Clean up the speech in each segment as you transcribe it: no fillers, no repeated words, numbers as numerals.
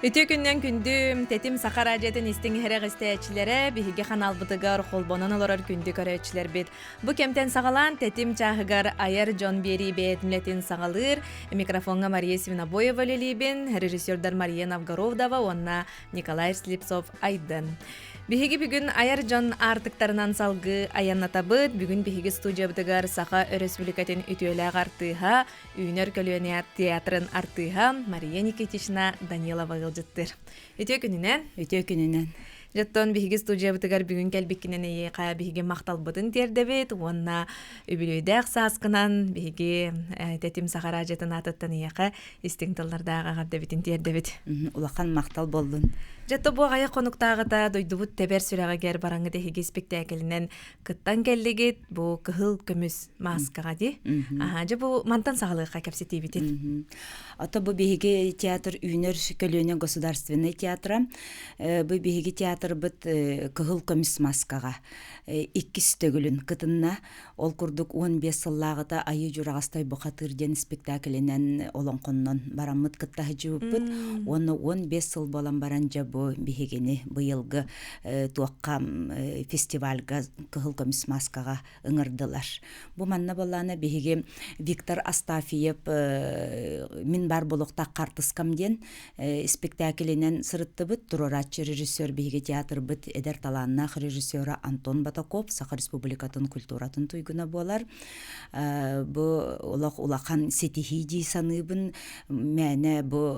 Үтүө күннэн күндү Тэтим Саха радиотын истиҥ иһэрэх истээччилэрэ, биһиги ханаалбытыгар холбонон олорор күндү көрөөччүлэрбит. Бу кэмтэн саҕалаан Тэтим чааһыгар айар дьон биэрии бэйэтин саҕалыыр. Микрофоҥҥа Мария Свинобоева үлэлиибин, режиссердар Мария Новгородова уонна Николай Слепцов Айдын. Биһиги бүгүн айар дьон аартыктарынан салгыы айаннатабыт. Бүгүн биһиги студиябытыгар Саха Өрөспүүбүлүкэтин үтүөлээх артыыһа, Үүнэр көлүөнэ театрын артыыһа Мария Никитична Данилова ыалдьыттыыр. Үтүө күнүнэн! Үтүө күнүнэн! Дьоттон биһиги студиябытыгар бүгүн кэлбиккинэн эйиэхэ биһиги махталбытын тиэрдэбит уонна үбүлүөйдээх сааскынан биһиги Тэтим Саха радиотын аатыттан эйиэхэ истиҥ тыллардаах эҕэрдэбитин тиэрдэбит. Улахан махтал буоллун. Дьэ бу аҕыйах хонуктааҕыта дойдубут тэбэр сүрэҕигэр бараҥҥыт эһиги испиктээкилинэн кыттан кэллигит. Бу кыһыл көмүс мааскаҕа дии. Аха, дьэ бу мантан саҕалыахха кэпсэтиибитин. Ото бу биһиги театр үүнэр көлүөнэ государственнай театра. Бу биһиги театрбыт кыһыл көмүс маскаҕа иккис төгүлүн кытынна. Ол курдук 15 сыллааҕыта Айыы Дьураҕастай бухатыыр диэн испиктээкилинэн олоҥхоннон бараммыт кытта сылдьыбыппыт. Уонна 15 сыл буолан баран дьэ бу биһигини быйылгы туохха фестивальга Кыһыл көмүс мааскаҕа ыҥырдылар. Бу манна буоллаана биһиги Виктор Астафьев «Мин баар буолуохтаах хаартыскам» диэн Испиктээкилинэн сырыттыбыт. Туруорааччы режиссер биһиги театрбыт эдэр талааннаах режиссера Антон Батаков Саха Республикатын культуратын туйгуна буолар. Бу олох улахан ситиһии дии саныыбын. Мээнэ бу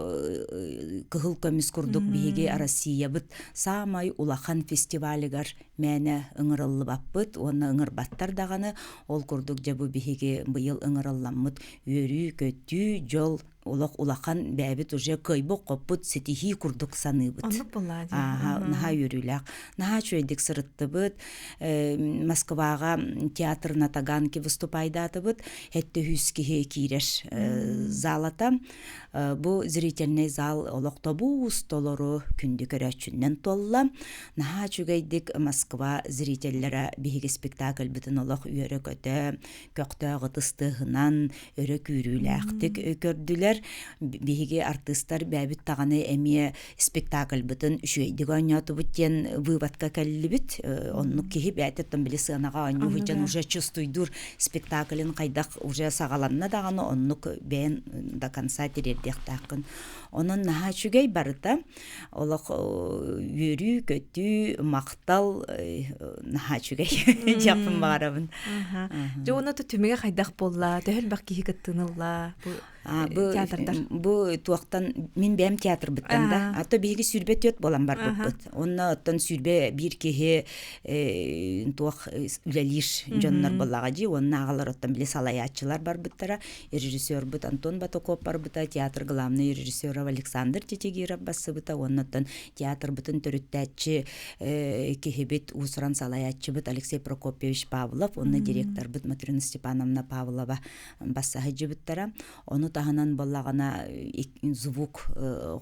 кыһыл көмүс курдук биһиги Россиябыт саамай улахан фестивалыгар мээнэ ыҥырыллыбаппыт уонна ыҥырбаттар даҕаны. Ол курдук дьэ бу биһиги быйыл ыҥырылламмыт үөрүү-көтүү, дьол олох улахан бэйэбит уже кыайбыт-хоппут ситиһии курдук саныыбыт. Оннук буоллаа дии. Ааһа, наһаа үөрүүлээх. Наһаа үчүгэйдик сырыттыбыт. Москваҕа театр на Таганке выступайдаатыбыт. Хэттэ киһи киирэр залата. Бу зрительный зал олох тобуус толору күндү көрөөччүннэн туолла. Наһаа үчүгэйдик Москва зрителлэрэ биһиги спектакльбытын олох үөрэ-көтө, көхтөөх ытыс тыаһынан өрө күүрүүлээхтик көрдүлэр. Биһиги артыыстар бэйэбит даҕаны эмиэ спектакльбытын үчүгэйдик оонньоотубут диэн выводка кэллибит. Оннук киһи бэйэтиттэн били сыанаҕа оонньуу сылдьан уже чувствуйдуур спектаклын хайдах уже саҕаланна даҕаны оннук бэйэн до конца тириэрдиэхтээххин. Онон наһаа үчүгэй барыта. Олох үөрүү-көтүү, махтал наһаа үчүгэй диэхпин баҕарабын. Дьэ уонна түмүгэ хайдах буолла? Төһө элбэх киһи кыттыынылла бу театрдар? Бу туохтан мин бэйэм театрбыттан да. А то биһиги 24 буолан барбыппыт. Онно оттон 21 киһи туох үлэлиир дьоннор буоллаҕа дии. Уонна аҕалар оттон били салайааччылар барбыттара. Режиссербут Антон Батаков барбыта, театр главный режиссера Александр Титигиров бассыбыта уоннаттан театрбытын төрүттээччи киһибит уус-уран салайааччыбыт Алексей Прокопьевич Павлов уонна директорбыт Матрена Степановна Павлова бассаһыдьыбыттара. Ону таһынан буоллаҕына звук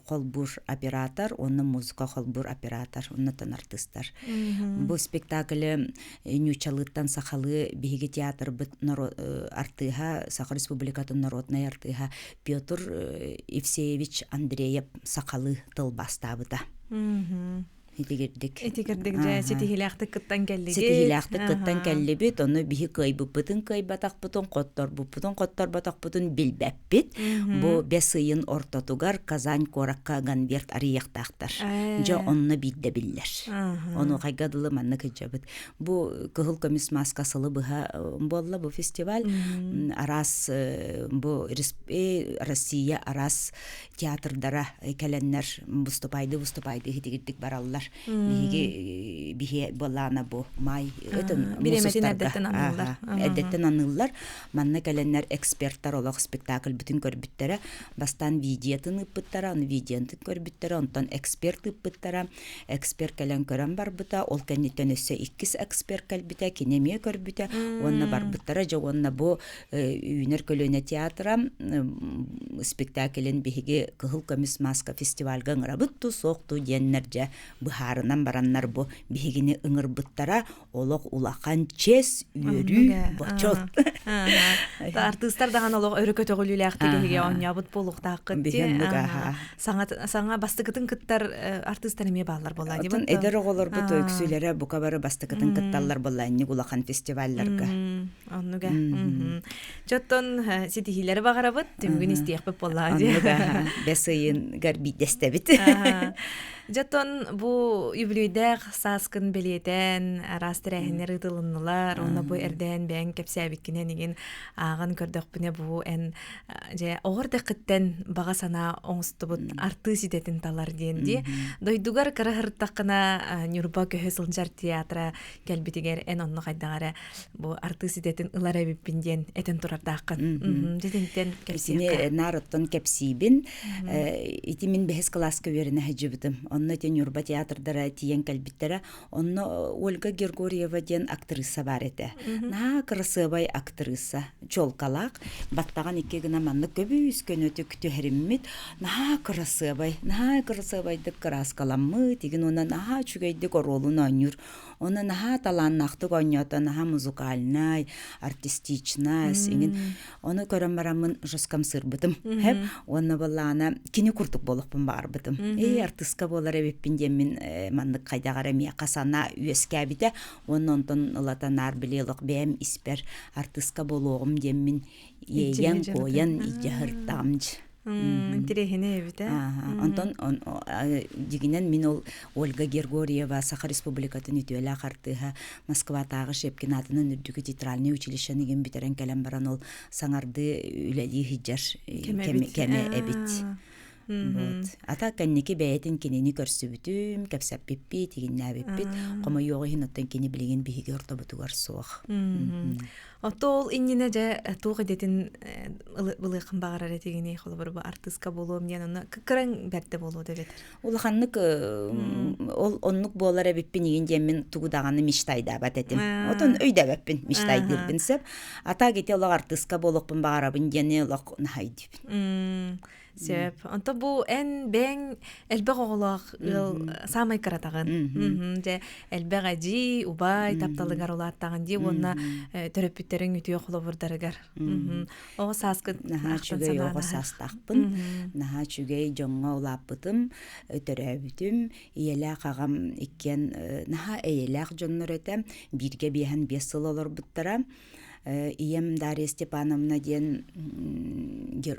холбуур оператор уонна музыка холбуур оператор оннотон артыыстар. Бу спектаклы ньууччалыыттан сахалыы биһиги театрбыт артыыһа Саха Республикатын народнай артыыһа Петр Евсеевич Андреев сахалыы тылбаастаабыта. Итигирдик. Итигирдик дьэ ситиһиилээхтик кыттан кэллигит. Ситиһиилээхтик кыттан кэллибит. Ону биһи кыайбыппытын кыайбатахпытын, хотторбуппутун хотторботохпутун билбэппит. Бу бэс ыйын ортотугар Казань куоракка конверт арыйыахтаахтар. Дьэ онно биирдэ биллэр. Онуохайга дылы манна кыдьабыт. Бу Кыһыл көмүс мааска сылы быһа буолла бу фестиваль. Араас бу Россия араас театрдара кэлэннэр выступайды выступайды иһитигирдик бараллар. Биһиги биһи буоллаана бу май өтөн бириэмэтин эрдэттэн аныыллар. Эрдэттэн аныыллар. Манна кэлэннэр эксперттар олох спектакль бүтүн көрбүттэрэ. Бастаан видеотын ыыппыттара, аны видеотын көрбүттэрэ, онтон эксперт ыыппыттара. Эксперт кэлэн көрөн барбыта, ол кэнниттэн өссө иккис эксперт кэлбитэ, кини эмиэ көрбүтэ уонна барбыттара. Дьэ уонна бу Үүнэр көлүөнэ театра спектаклин биһиги Кыһыл көмүс мааска фестивальга ыҥырабыт ту суох ту диэннэр дьэ быһа. быһаарынан бараннар бу биһигини ыҥырбыттара олох улахан чес, үөрүү, бочот. Артыыстар даҕаны олох өрө көтөҕүлүүлээхтик эһиги оонньообут буолуохтааххыт дии. Саҥа саҥа бастакытын кыттар артыыстар эмиэ бааллар буолла дии. Оттон эдэр оҕолорбут үксүлэрэ бука бары бастакытын кытталлар буолла инник улахан фестивалларга. Оннуга. Чоттон ситиһиилэри баҕарабыт, түмүгүн истиэхпит буоллаа дии. Оннуга. Бэс ыйынгар биирдэстэбит. Дьоттон бу үбүлүөйдээх сааскын бэлиэтээн араас тэрээһиннэр ыытылыннылар. Уонна бу эрдээн бэйэҥ кэпсээбиккинэн игин ааҕан көрдөхпүнэ бу эн дьэ оҕор дэххиттэн баҕа санаа оҥостубут артыыс идэтин талар диэн дии. Дойдугар кыра сырыттаххына Ньурба көһө сылдьар театра кэлбитигэр эн онно хайдах эрэ бу артыыс идэтин ылар эбиппин диэн этэн турардааххын. Дьитинтэн кэпсиэххэ. Наар оттон кэпсиибин. Ити мин бэһис кылааска үөрэнэ сылдьыбытым. Онно ити Ньурба театрдара тиийэн кэлбиттэрэ. Онно Ольга Григорьева диэн актриса баар этэ. Наһаа кырасыабай актриса. Чолкалаах. Баттаҕын икки гына маннык көбүүс көнөтүк түһэриммит. Наһаа кырасыабай. Наһаа кырасыабайдык кырааскаламмыт. Игин уонна наһаа үчүгэйдик оруолун оонньуур. Оны наһаа талааннаахтык оонньоото, наһаа музыкальнай, артистичность, иҥин. Ону көрөн бараммын жесткам сырбытым. Хэп уонна былаана кини курдук буолуохпун баҕарбытым. Эй, артыска буолар эбиппин диэммин маннык хайдах эрэ миэхэ санаа үөскээбитэ. Уонна онтон ылата наар били олох бэйэм испэр артыска буолуоҕум диэммин иэйэн, куойан илдьэ сыртаҕым. Интэриэһинэй эбит ээ. Онтон дьигинэн мин ол Ольга Григорьева Саха Республикатын үтүөлээх артыыһа Москватааҕы Щепкин аатынан үрдүкү театральнай училищены игин бүтэрэн кэлэн баран ол саҥардыы үлэлии сылдьар кэмэ эбит. Вот. Ата кэнники бэйэтин кинини көрсүбүтүм, кэпсэппиппит, игиннээбиппит. Хомойуоҕу иһин оттон кини билигин биһиги ортобутугар суох. Отто ол иннинэ дьэ туох идэтин былыаххын баҕарар этигиний холобур бу артыыска буолуом диэн онно кыраҥ бэрдэ буолуо да эбэтэр. Улаханнык ол оннук буолар эбиппин игин диэммин тугу даҕаны мечтайдаабат этим. Отон өйдөөбөппүн мечтайдыырбын сөп. А так ити олох артыыска буолуохпун баҕарабын диэни олох наһаа өйдүүбүн. Сөп. Онто бу эн бэйэҥ элбэх оҕолоох ыал саамай кыратаҕын. Дьэ, элбэх эдьиий, убай тапталыгар улааттаҕын дии уонна төрөппүттэриҥ үтүө холобурдарыгар. Оҕо сааскын Наһаа үчүгэй оҕо саастаахпын. Наһаа үчүгэй дьоҥҥо улааппытым, төрөөбүтүм. Ийэлээх аҕам иккиэн наһаа эйэлээх дьоннор этэ. Бииргэ биэһэн биэс сыл олорбуттара. Ийэм Дарья Степановна диэн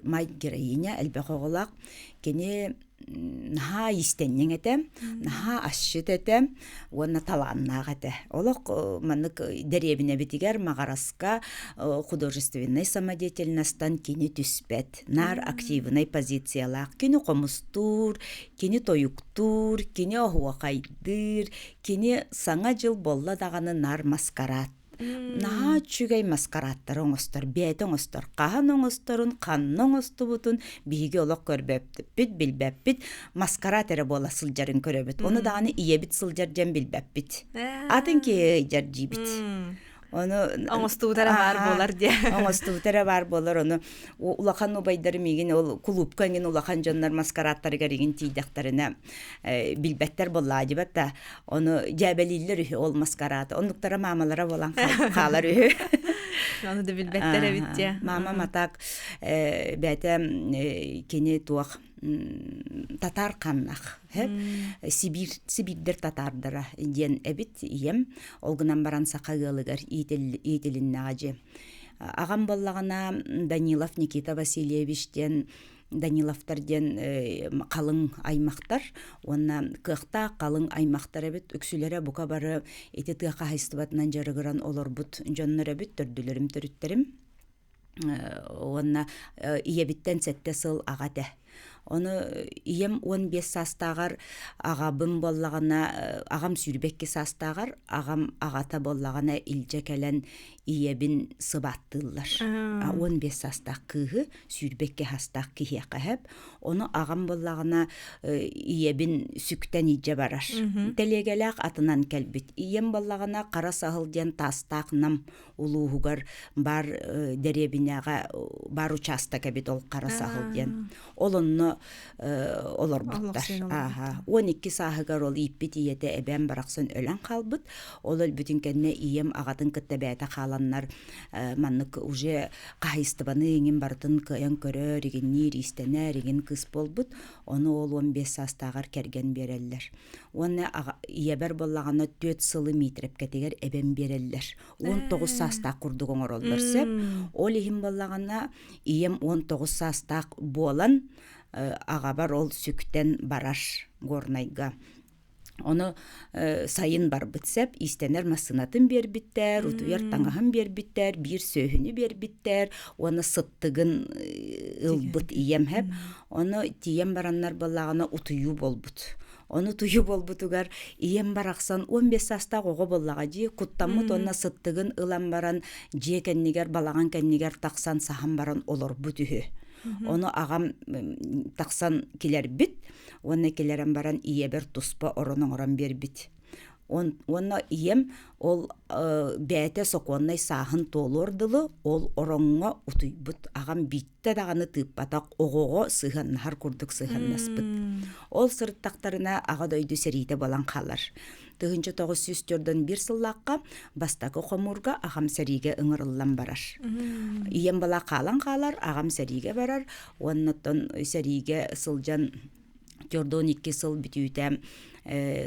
мать героиня элбэх оҕолоох. Кини наһаа иистэнньэҥ этэ, наһаа асчыт этэ уонна талааннаах этэ. Олох маннык дэриэбинэбитигэр Маҕараска художественнай самодеятельностан кини түспэт. Наар активнай позициялаах. Кини хомустуур, кини тойуктуур, кини оһуохайдыыр, кини Саҥа дьыл буолла даҕаны наар маскараат Наһаа үчүгэй маскарааттары оҥостор, бэйэтэ оҥостор. Хаһан оҥосторун, ханна оҥостубутун биһиги олох көрбөппүт, билбэппит. Маскараат эрэ буола сылдьарын көрөбүт. Ону даҕаны ийэбит сылдьар диэн билбэппит. Атын киһи ыйдьар диибит. Ону оҥостубута эрэ баар буолар диэ. Оҥостубута эрэ баар буолар. Ону улахан убайдарым миигин ол кулуупка иҥин улахан дьоннор маскарааттарыгар игин тиийдэхтэринэ билбэттэр буоллаа да Ону дьээбэлииллэр үһү ол маскарааты. Оннуктара маамалара буолан хаалар үһү. Ону да билбэттэр эбит дьэ. Мама матак бэйэтэ кини туох татар ханнах Сибиир Сибиирдэр татаардара диэн эбит ийэм. Ол гынан баран саха ыалыгар иитилиннэҕэ дьи. Аҕам буоллаҕына Данилов Никита Васильевич диэн Даниловтар диэн халыҥ аймахтар уонна кыахтаах халыҥ аймахтар эбит. Үксүлэрэ бука бары ити тыа хаһайыстыбатынан дьарыгыран олорбут дьоннор эбит, төрдүлэрим төрүттэрим. Уонна ийэбиттэн сэттэ сыл аҕа этэ. Ону ийэм 15 саастааҕар аҕабын буоллаҕына, аҕам 22 саастааҕар, аҕам аҕата буоллаҕына илдьэ кэлэн ийэбин сыбааттыыллар. 15 саастаах кыыһы 22 саастаах киһиэхэ сөп. Ону аҕам буоллаҕына ийэбин сүктэн илдьэ барар. Тэлиэгэлээх атынан кэлбит. Ийэм буоллаҕына Хара Саһыл диэн таастаах Нам улууһугар баар дэриэбинэҕэ баар учаастак эбит ол Хара Саһыл диэн. Ол онно онно олорбуттар. Ааха. 12 сааһыгар ол ииппит ийэтэ эбээм барахсан өлөн хаалбыт. Ол өлбүтүн кэннэ ийэм аҕатын кытта бэйэтэ хааланнар маннык уже хаһайыстыбаны иҥин барытын кыайан көрөр, игинниир, иистэнэр, игин кыыс буолбут. Ону ол 15 саастааҕар кэргэн биэрэллэр. Уонна ийэбэр буоллаҕына 4 сылы Миитрэпкэтигэр эбэм биэрэллэр. 19 саастаах курдук оҥороллор сөп. Ол иһин буоллаҕына ийэм 19 саастаах буолан аҕабар ол сүктэн барар Горнайга. Ону сайын барбыт сөп, иистэнэр массыынатын биэрбиттэр, утуйар таҥаһын биэрбиттэр, биир сүөһүнү биэрбиттэр уонна сыттыгын ылбыт ийэм хэп. Ону тиийэн бараннар буоллаҕына утуйуу буолбут. Ону утуйуу буолбутугар ийэм барахсан 15 саастаах оҕо буоллаҕа дии, куттаммыт уонна сыттыгын ылан баран дьиэ кэннигэр, балаҕан кэннигэр тахсан саһан баран олорбут үһү. Ону аҕам тахсан килэрбит уонна килэрэн баран ийэбэр туспа орон оҥорон биэрбит. Уонна ийэм ол бэйэтэ сокуоннай сааһын туолуор дылы ол ороҥҥо утуйбут. Аҕам биирдэ даҕаны тыыппатах оҕоҕо сыһыаннаһар курдук сыһыаннаспыт. Ол сырыттахтарына Аҕа дойду сэриитэ буолан хаалар. 1941 сыллаахха бастакы хомуурга аҕам сэриигэ ыҥырыллан барар. Ийэм бала хаалан хаалар, аҕам сэриигэ барар уонна оттон сэриигэ сылдьан 42 сыл бүтүүтэ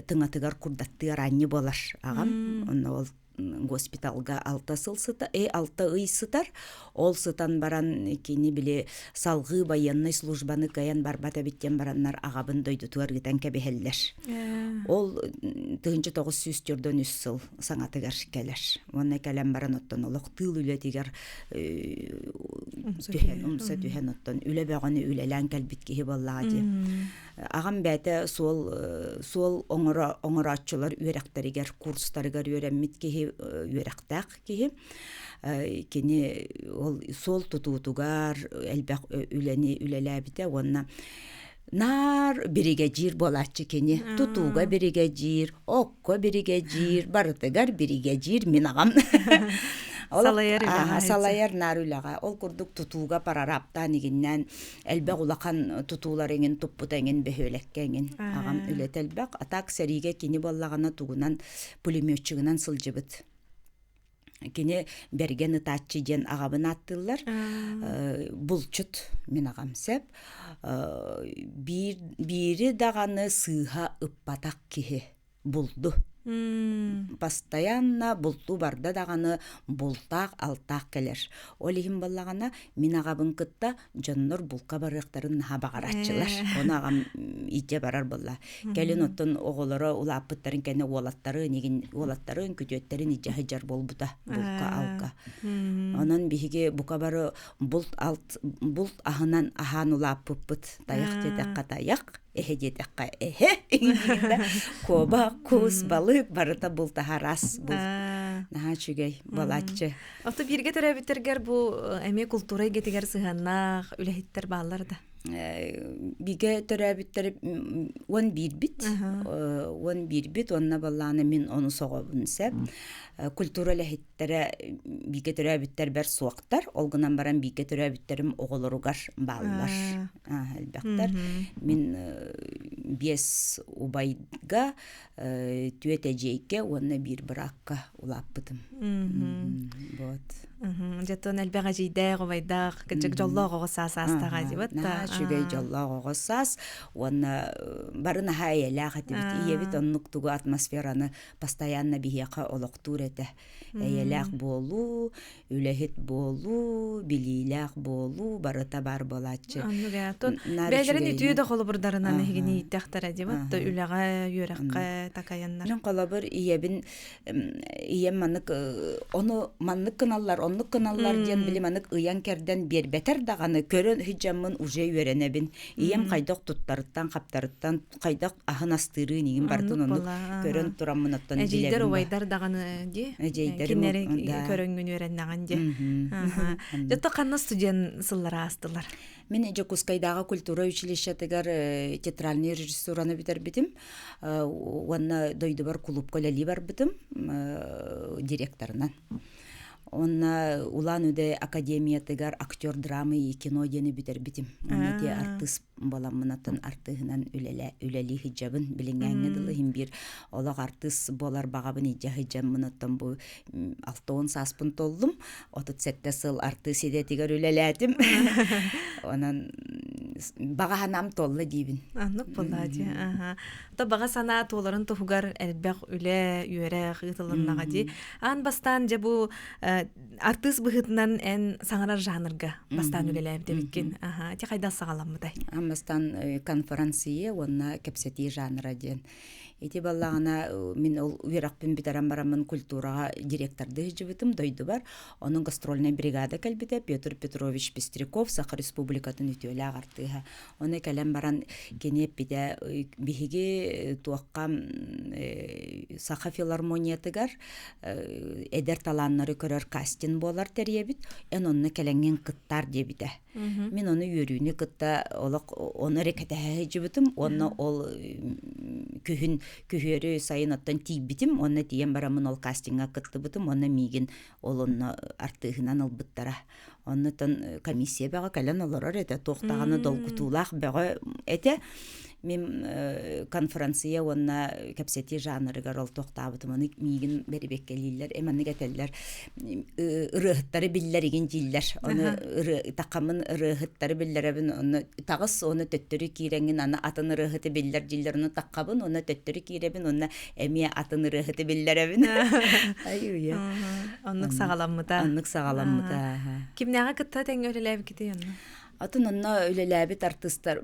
тыҥатыгар курдаттыы араанньы буолар аҕам. Онно ол госпиталга алта сыл сыта, 6 ый сытар. Ол сытан баран кини били салҕыы байыаннай службаны кыайан барбат эбит диэн бараннар аҕабын дойдутугар ыытан кэбиһэллэр. Ол 1943 сыл саҥатыгар кэлэр. Уонна кэлэн баран оттон олох тыыл үлэтигэр түһэн, умса түһэн оттон үлэ бөҕөнү үлэлээн кэлбит киһи буоллаҕа дии. Аҕам бэйэтэ суол суол оҥоро оҥорооччулар үөрэхтэригэр курстарыгар үөрэммит киһи үөрэхтээх киһи. Кини ол суол тутуутугар элбэх үлэни үлэлээбитэ уонна наар биригэдьиир буолааччы кини. Тутууга биригэдьиир, окко биригэдьиир, барытыгар биригэдьиир мин аҕам. Салайар үлэҕэ. Салайар наар үлэҕэ. Ол курдук тутууга прорабтаан игиннээн элбэх улахан тутуулар эҥин туппута эҥин бөһүөлэккэ эҥин аҕам үлэтэ элбэх а так сэриигэ кини буоллаҕына тугунан пулеметчигынан сылдьыбыт кини бэргэн ытааччы диэн аҕабын ааттыыллар булчут мин аҕам сөп биир биири даҕаны сыыһа ыппатах киһи булду. Постоянно бултуу барда даҕаны бултаах-алтаах кэлэр. Ол иһин буоллаҕына, мин аҕабын кытта дьоннор булка барыахтарын наһаа баҕарааччылар. Ону аҕам илдьэ барар буолла. Кэлин оттон оҕолоро улааппыттарын кэннэ уолаттарын, игин уолаттарын, күтүөттэрин илдьэ сылдьар буолбута булка-алка. Онон биһиги бука бары булт-алт булт аһынан аһаан улааппыппыт. Тайах диэтэххэ тайах, эһэ диэтэххэ эһэ куобах кус балык барыта бултаһар ас бул наһаа үчүгэй буолааччы Ото бииргэ төрөөбүттэргэр бу эмиэ култуура эйгэтигэр сыһыаннаах үлэһиттэр бааллар да бигэ төрөөбүттэр 11-бит 11-бит уонна баллаана мин ону соҕобун сөп культура үлэһиттэрэ бииргэ төрөөбүттэрбэр суохтар ол гынан баран бииргэ төрөөбүттэрим оҕолоругар бааллар элбэхтэр. Мин биэс убайга, түөрт эдьиэйгэ уонна биир быраакка улааппытым. Вот. Дьэтон элбэх эдьиийдээх, убайдаах, кырдьык дьоллоох оҕо саас аастаҕа дибат Наһаа үчүгэй дьоллоох оҕо саас уонна бары наһаа эйэлээх этибит. Ийэбит оннук тугу атмосфераны постоянно биһиэхэ олохтуур этэ. Эйэлээх буолуу, үлэһит буолуу, билиилээх буолуу барыта баар буолааччы. Оннук ээ. Оттон бэйэлэрин үтүө да холобурдарынан эһигини ииттэхтэрэ дии вот үлэҕэ, үөрэххэ такайаннар. Мин холобур ийэбин ийэм маннык ону маннык гыналлар, оннук гыналлар диэн били маннык ыйан кэрдэн биэрбэтэр даҕаны көрөн сылдьаммын уже үөрэнэбин. Ийэм хайдах туттарыттан, хаптарыттан хайдах аһын астыырын игин бартын оннук көрөн тураммын оттон эдьиийдэр убайдар даҕаны ди эдьиийдэрим кинилэри көрөҥҥүн үөрэннэҕин ди дьэ ханна студент сыллара аастылар мин Дьокуускайдааҕы культура училищетыгар театральный режиссураны бүтэрбитим уонна дойдубар кулуупка үлэлии барбытым директорынан. Онна Улан-Удэ академиятыгар актер драмы и кино диэни бүтэрбитим. Онно ти артыыс буоламмын оттон артыыһынан үлэлии сылдьабын. Билиҥҥээҥҥэ дылы иһин биир олох артыыс буолар баҕабын илдьэ сылдьаммын оттон бу 60 сааспын толлум. 37 сыл артыыс идэтигэр үлэлээтим. Онон баҕа санаам туолла диибин. Оннук буоллаа дии. Аха. То баҕа санаа туоларын туһугар элбэх үлэ, үөрэх ыытылыннаҕа дии. Аан бастаан дьэ бу артыыс быһыытынан эн саҥарар жанрга бастаан үлэлээбит эбиккин. Аха, ити хайдах саҕаламмытай? Аан бастаан конференция уонна кэпсэтии жанра диэн. Ити баллаҕына мин ол үөрэхпин бүтэрэн бараммын культураҕа директордыы сылдьыбытым дойдубар. Онон гастрольнай бригада кэлбитэ Петр Петрович Пестряков Саха Республикатын үтүөлээх артыыһа. Ону кэлэн баран кини эппитэ биһиги туохха Саха филармониятыгар эдэр талааннары көрөр кастинг буолар тэрийэбит эн онно кэлэҥҥин кыттаар диэбитэ. Мин ону үөрүүнү кытта олох ону эрэ кэтэһэ сылдьыбытым уонна ол күһүн күһүөрү сайын оттон тиийбитим уонна тиийэн бараммын ол кастиҥҥа кыттыбытым уонна миигин ол онно артыыһынан ылбыттара. Оннутан комиссия бөҕө кэлэн олорор этэ, туох даҕаны долгутуулаах бөҕө этэ. Мин конференция уонна кэпсэтии жанрыгар ол туохтаабытым, ону миигин бэрибиэккэлииллэр, э маннык этэллэр, ырыаһыттары биллэр игин дииллэр. Ону тахаммын ырыаһыттары биллэрэбин, ону таҕыс, ону төттөрү киирэҥҥин аны атын ырыаһыты биллэр дииллэр, ону таххабын, ону төттөрү киирэбин, уонна эмиэ атын ырыаһыты биллэрэбин. Айыы Оннук саҕаламмыта. Оннук саҕаламмыта. Кимнээҕи кытта тэҥҥэ үлэлээбиккитий онно? Атын онно үлэлээбит артыыстар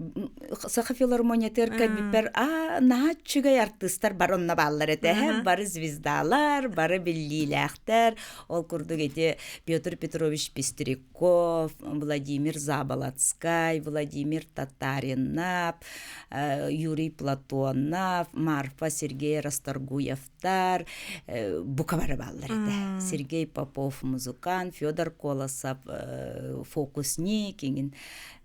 Саха филармониятыгар кэлбиппэр аа наһаа үчүгэй артыыстар бары онно бааллар этэ бары звездалар бары биллиилээхтэр ол курдук ити Петр Петрович Пестряков Владимир Заболоцкай Владимир Татаринов Юрий Платонов Марфа Сергей Расторгуевтар бука бары бааллар этэ. Сергей Попов музыкант, Федор Колосов фокусник иҥин.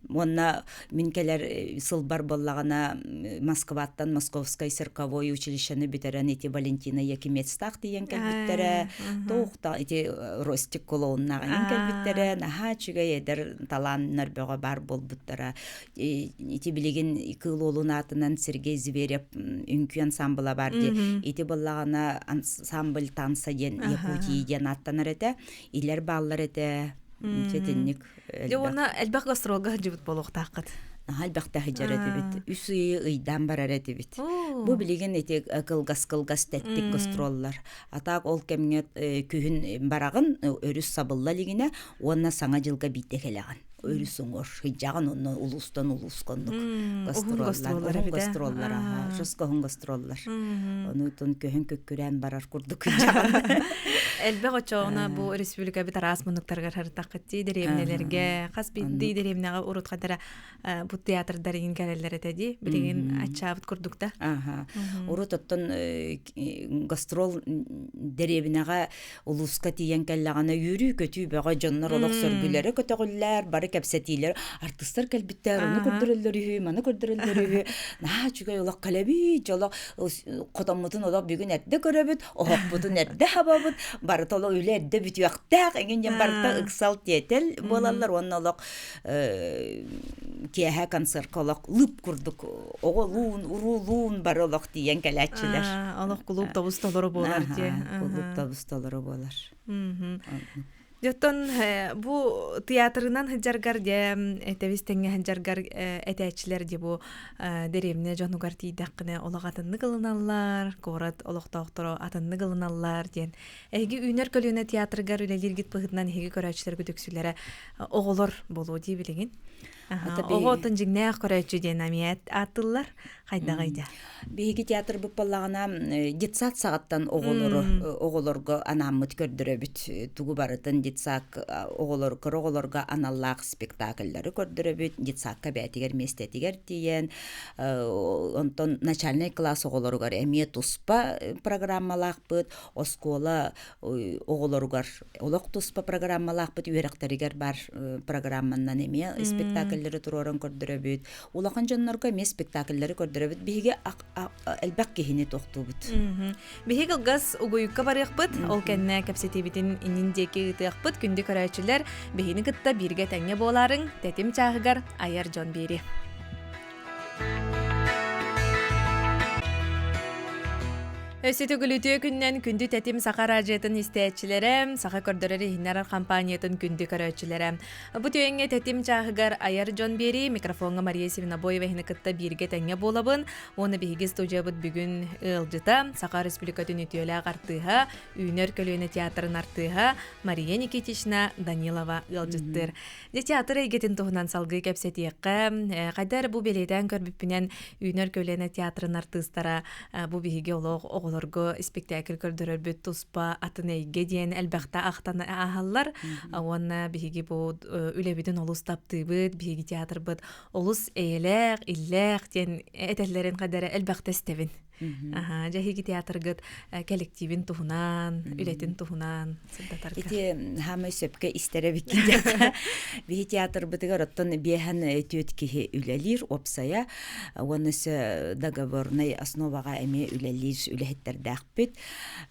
Уонна мин кэлэр сылбар буоллаҕына Москваттан Московскай цирковой училищены бүтэрэн ити Валентина Якимецтаах тиийэн кэлбиттэрэ. Туохта ити Ростик клоуннаах иҥин кэлбиттэрэ. Наһаа үчүгэй эдэр талааннар бөҕө баар буолбуттара. Ити билигин Кыыл Уолун аатынан Сергей Зверев үҥкүү ансамбла бар дии. Ити буоллаҕына ансамбль танца диэн Якутии диэн ааттанар этэ. Илэр бааллар этэ. Итинник Дьэ уонна элбэх гастролга сылдьыбыт буолуохтааххыт. Наһаа элбэхтэ сылдьар этибит. Үс ыйы ыйдаан барар этибит. Бу билигин ити кылгас-кылгас тэттик гастроллар. А так ол кэмҥэ күһүн бараҕын, өрүс сабылла илигинэ уонна Саҥа дьылга биирдэ кэлэҕин. Өрүс уҥуор сылдьаҕын онно улуустан улууска оннук гастроллар. Уһун гастроллар, аха, жестко уһун гастроллар. Ону көһөн көккүрээн барар курдук сылдьаҕын. Элбэх очоҕуна бу республикабыт араас муннуктарыгар харытаххыт дии дэриэбинэлэргэ хас биирдии дэриэбинэҕэ урут хадара бу театрдар иҥин кэлэллэр этэ дии билигин аччаабыт курдук да Аха. Урут оттон гастрол дэриэбинэҕэ улууска тиийэн кэллэҕинэ үөрүү-көтүү бөҕө дьоннор олох сөргүлэрэ көтөҕүллэр, бары кэпсэтиилэр артыстар кэлбиттэр, ону көрдөрөллөр үһү, маны көрдөрөллөр үһү. Наһаа үчүгэй олох кэлэбит, олох хотоммутун олох бүгүн эрдэ көрөбүт, оһохпутун эрдэ хабабыт, барыта олох үлэ эрдэ бүтүөхтээх, эҥин диэн барыта ыксал тиэтэл буолаллар уонна олох киэһэ концертка олох лып курдук оҕолуун, уруулуун бары олох тиийэн кэлээччилэр. Олох кулууп тобус толору буолар дии. Кулууп тобус толору буолар. Дьоттон бу театрынан сылдьаргар дьэ тэбис тэҥҥэ сылдьаргар этээччилэр дьэ бу дэриэбинэ дьонугар тиийдэххинэ олох атыннык ылыналлар, куорат олохтоохторо атыннык ылыналлар диэн. Эһиги үүнэр көлүөнэ театрыгар үлэлииргит быһыытынан эһиги көрөөччүлэргит үксүлэрэ оҕолор буолуо дии билигин. Оҕо оттон дьиҥнээх көрөөччү диэн эмиэ ааттыыллар. Хайдаҕый дьэ? Биһиги театрбыт буоллаҕына детсад саҕаттан оҕолору оҕолорго анааммыт көрдөрөбүт. Тугу барытын детсад оҕолор кыра оҕолорго аналлаах спектакльлары көрдөрөбүт. Детсадка бэйэтигэр миэстэтигэр тиийэн онтон начальнай класс оҕолоругар эмиэ туспа программалаахпыт. Оскуола оҕолоругар олох туспа программалаахпыт үөрэхтэригэр баар программаннан эмиэ спектакль. Спектакльлэри туруоран көрдөрөбүт. Улахан дьоннорго эмиэ спектакльлэри көрдөрөбүт. Биһиги элбэх киһини тохтуубут. Биһиги кылгас угуйукка барыахпыт, ол кэннэ кэпсэтиибитин иннин диэки ыытыахпыт. Күндү көрөөччүлэр, биһини кытта бииргэ тэҥҥэ буолаарыҥ, тэтим чааһыгар айар дьон биэри. Өссө төгүл үтүө күннэн күндү тэтим саха араадьыйатын истээччилэрэ, саха көрдөрөр иһиннэрэр компаниятын күндү көрөөччүлэрэ. Бу түгэҥҥэ тэтим чааһыгар айар дьон биэрии микрофоҥҥа Мария Сивинобоева иһини кытта бииргэ тэҥҥэ буолабын. Уонна биһиги студиябыт бүгүн ыалдьыта, Саха Республикатын үтүөлээх артыыһа, Үүнэр көлүөнэ театрын артыыһа Мария Никитична Данилова ыалдьыттыыр. Дьэ, театр эйгэтин туһунан салгыы кэпсэтиэххэ. Хайда эрэ бу бэлиэтээн көрбүппүнэн Үүнэр көлүөнэ театрын артыыстара бу биһиги олох оҕолорго испиктээкил көрдөрөрбүт туспа атын эйгэ диэн элбэхтэ ахтан ааһаллар. Уонна биһиги бу үлэбитин олус таптыыбыт, биһиги театрбыт олус эйэлээх, иллээх диэн этэллэрин хайда эрэ элбэхтэ истэбин. Аха, дьэ эһиги театргыт коллективин туһунан, үлэтин туһунан сырдатарга. Ити хаамай сөпкө истэр эбиккин диэххэ. Биһи театрбытыгар оттон биэһэн түөт киһи үлэлиир уопсайа уонна өссө договорнай основаҕа эмиэ үлэлиир үлэһиттэрдээхпит.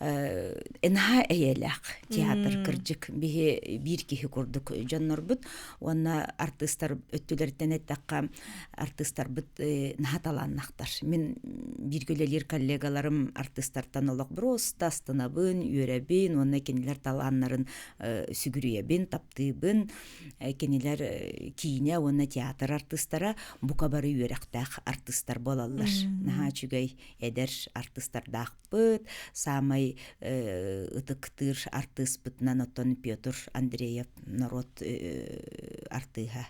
Наһаа эйэлээх театр кырдьык биһи биир киһи курдук дьоннорбут уонна артыыстар өттүлэриттэн эттэххэ артыыстарбыт наһаа талааннахтар. Мин бииргэ үлэлиир коллегаларым артыыстартан олох просто астынабын, үөрэбин уонна кинилэр талааннарын сүгүрүйэбин, таптыыбын. Кинилэр киинэ уонна театр артыыстара бука бары үөрэхтээх артыыстар буолаллар. Наһаа үчүгэй эдэр артыыстардаахпыт. Саамай ытыктыыр артыыспытынан оттон Петр Андреев норуот артыыһа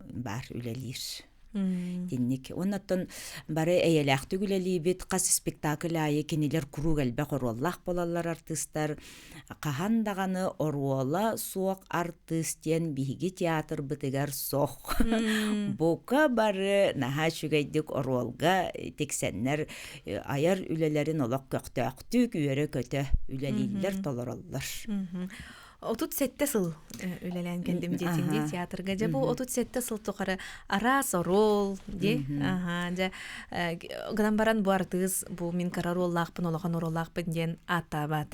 баар үлэлиир. Итинник. Оннуттан бары эйэлээхтик үлэлиибит. Хас спектакль аайы кинилэр куруук элбэх оруоллаах буолаллар артыыстар. Хаһан даҕаны оруола суох артыыс диэн биһиги театрбытыгар суох. Бука бары наһаа үчүгэйдик оруолга тиксэннэр айар үлэлэрин олох көхтөөхтүк үөрэ-көтө үлэлииллэр, толороллор. 37 сыл үлэлээн кэллим диэтиҥ дии театрга. Дьэ бу 37 сыл тухары араас оруол дии. Аха, дьэ гынан баран бу артыыс бу мин кыра оруоллаахпын, улахан оруоллаахпын диэн ааттаабат.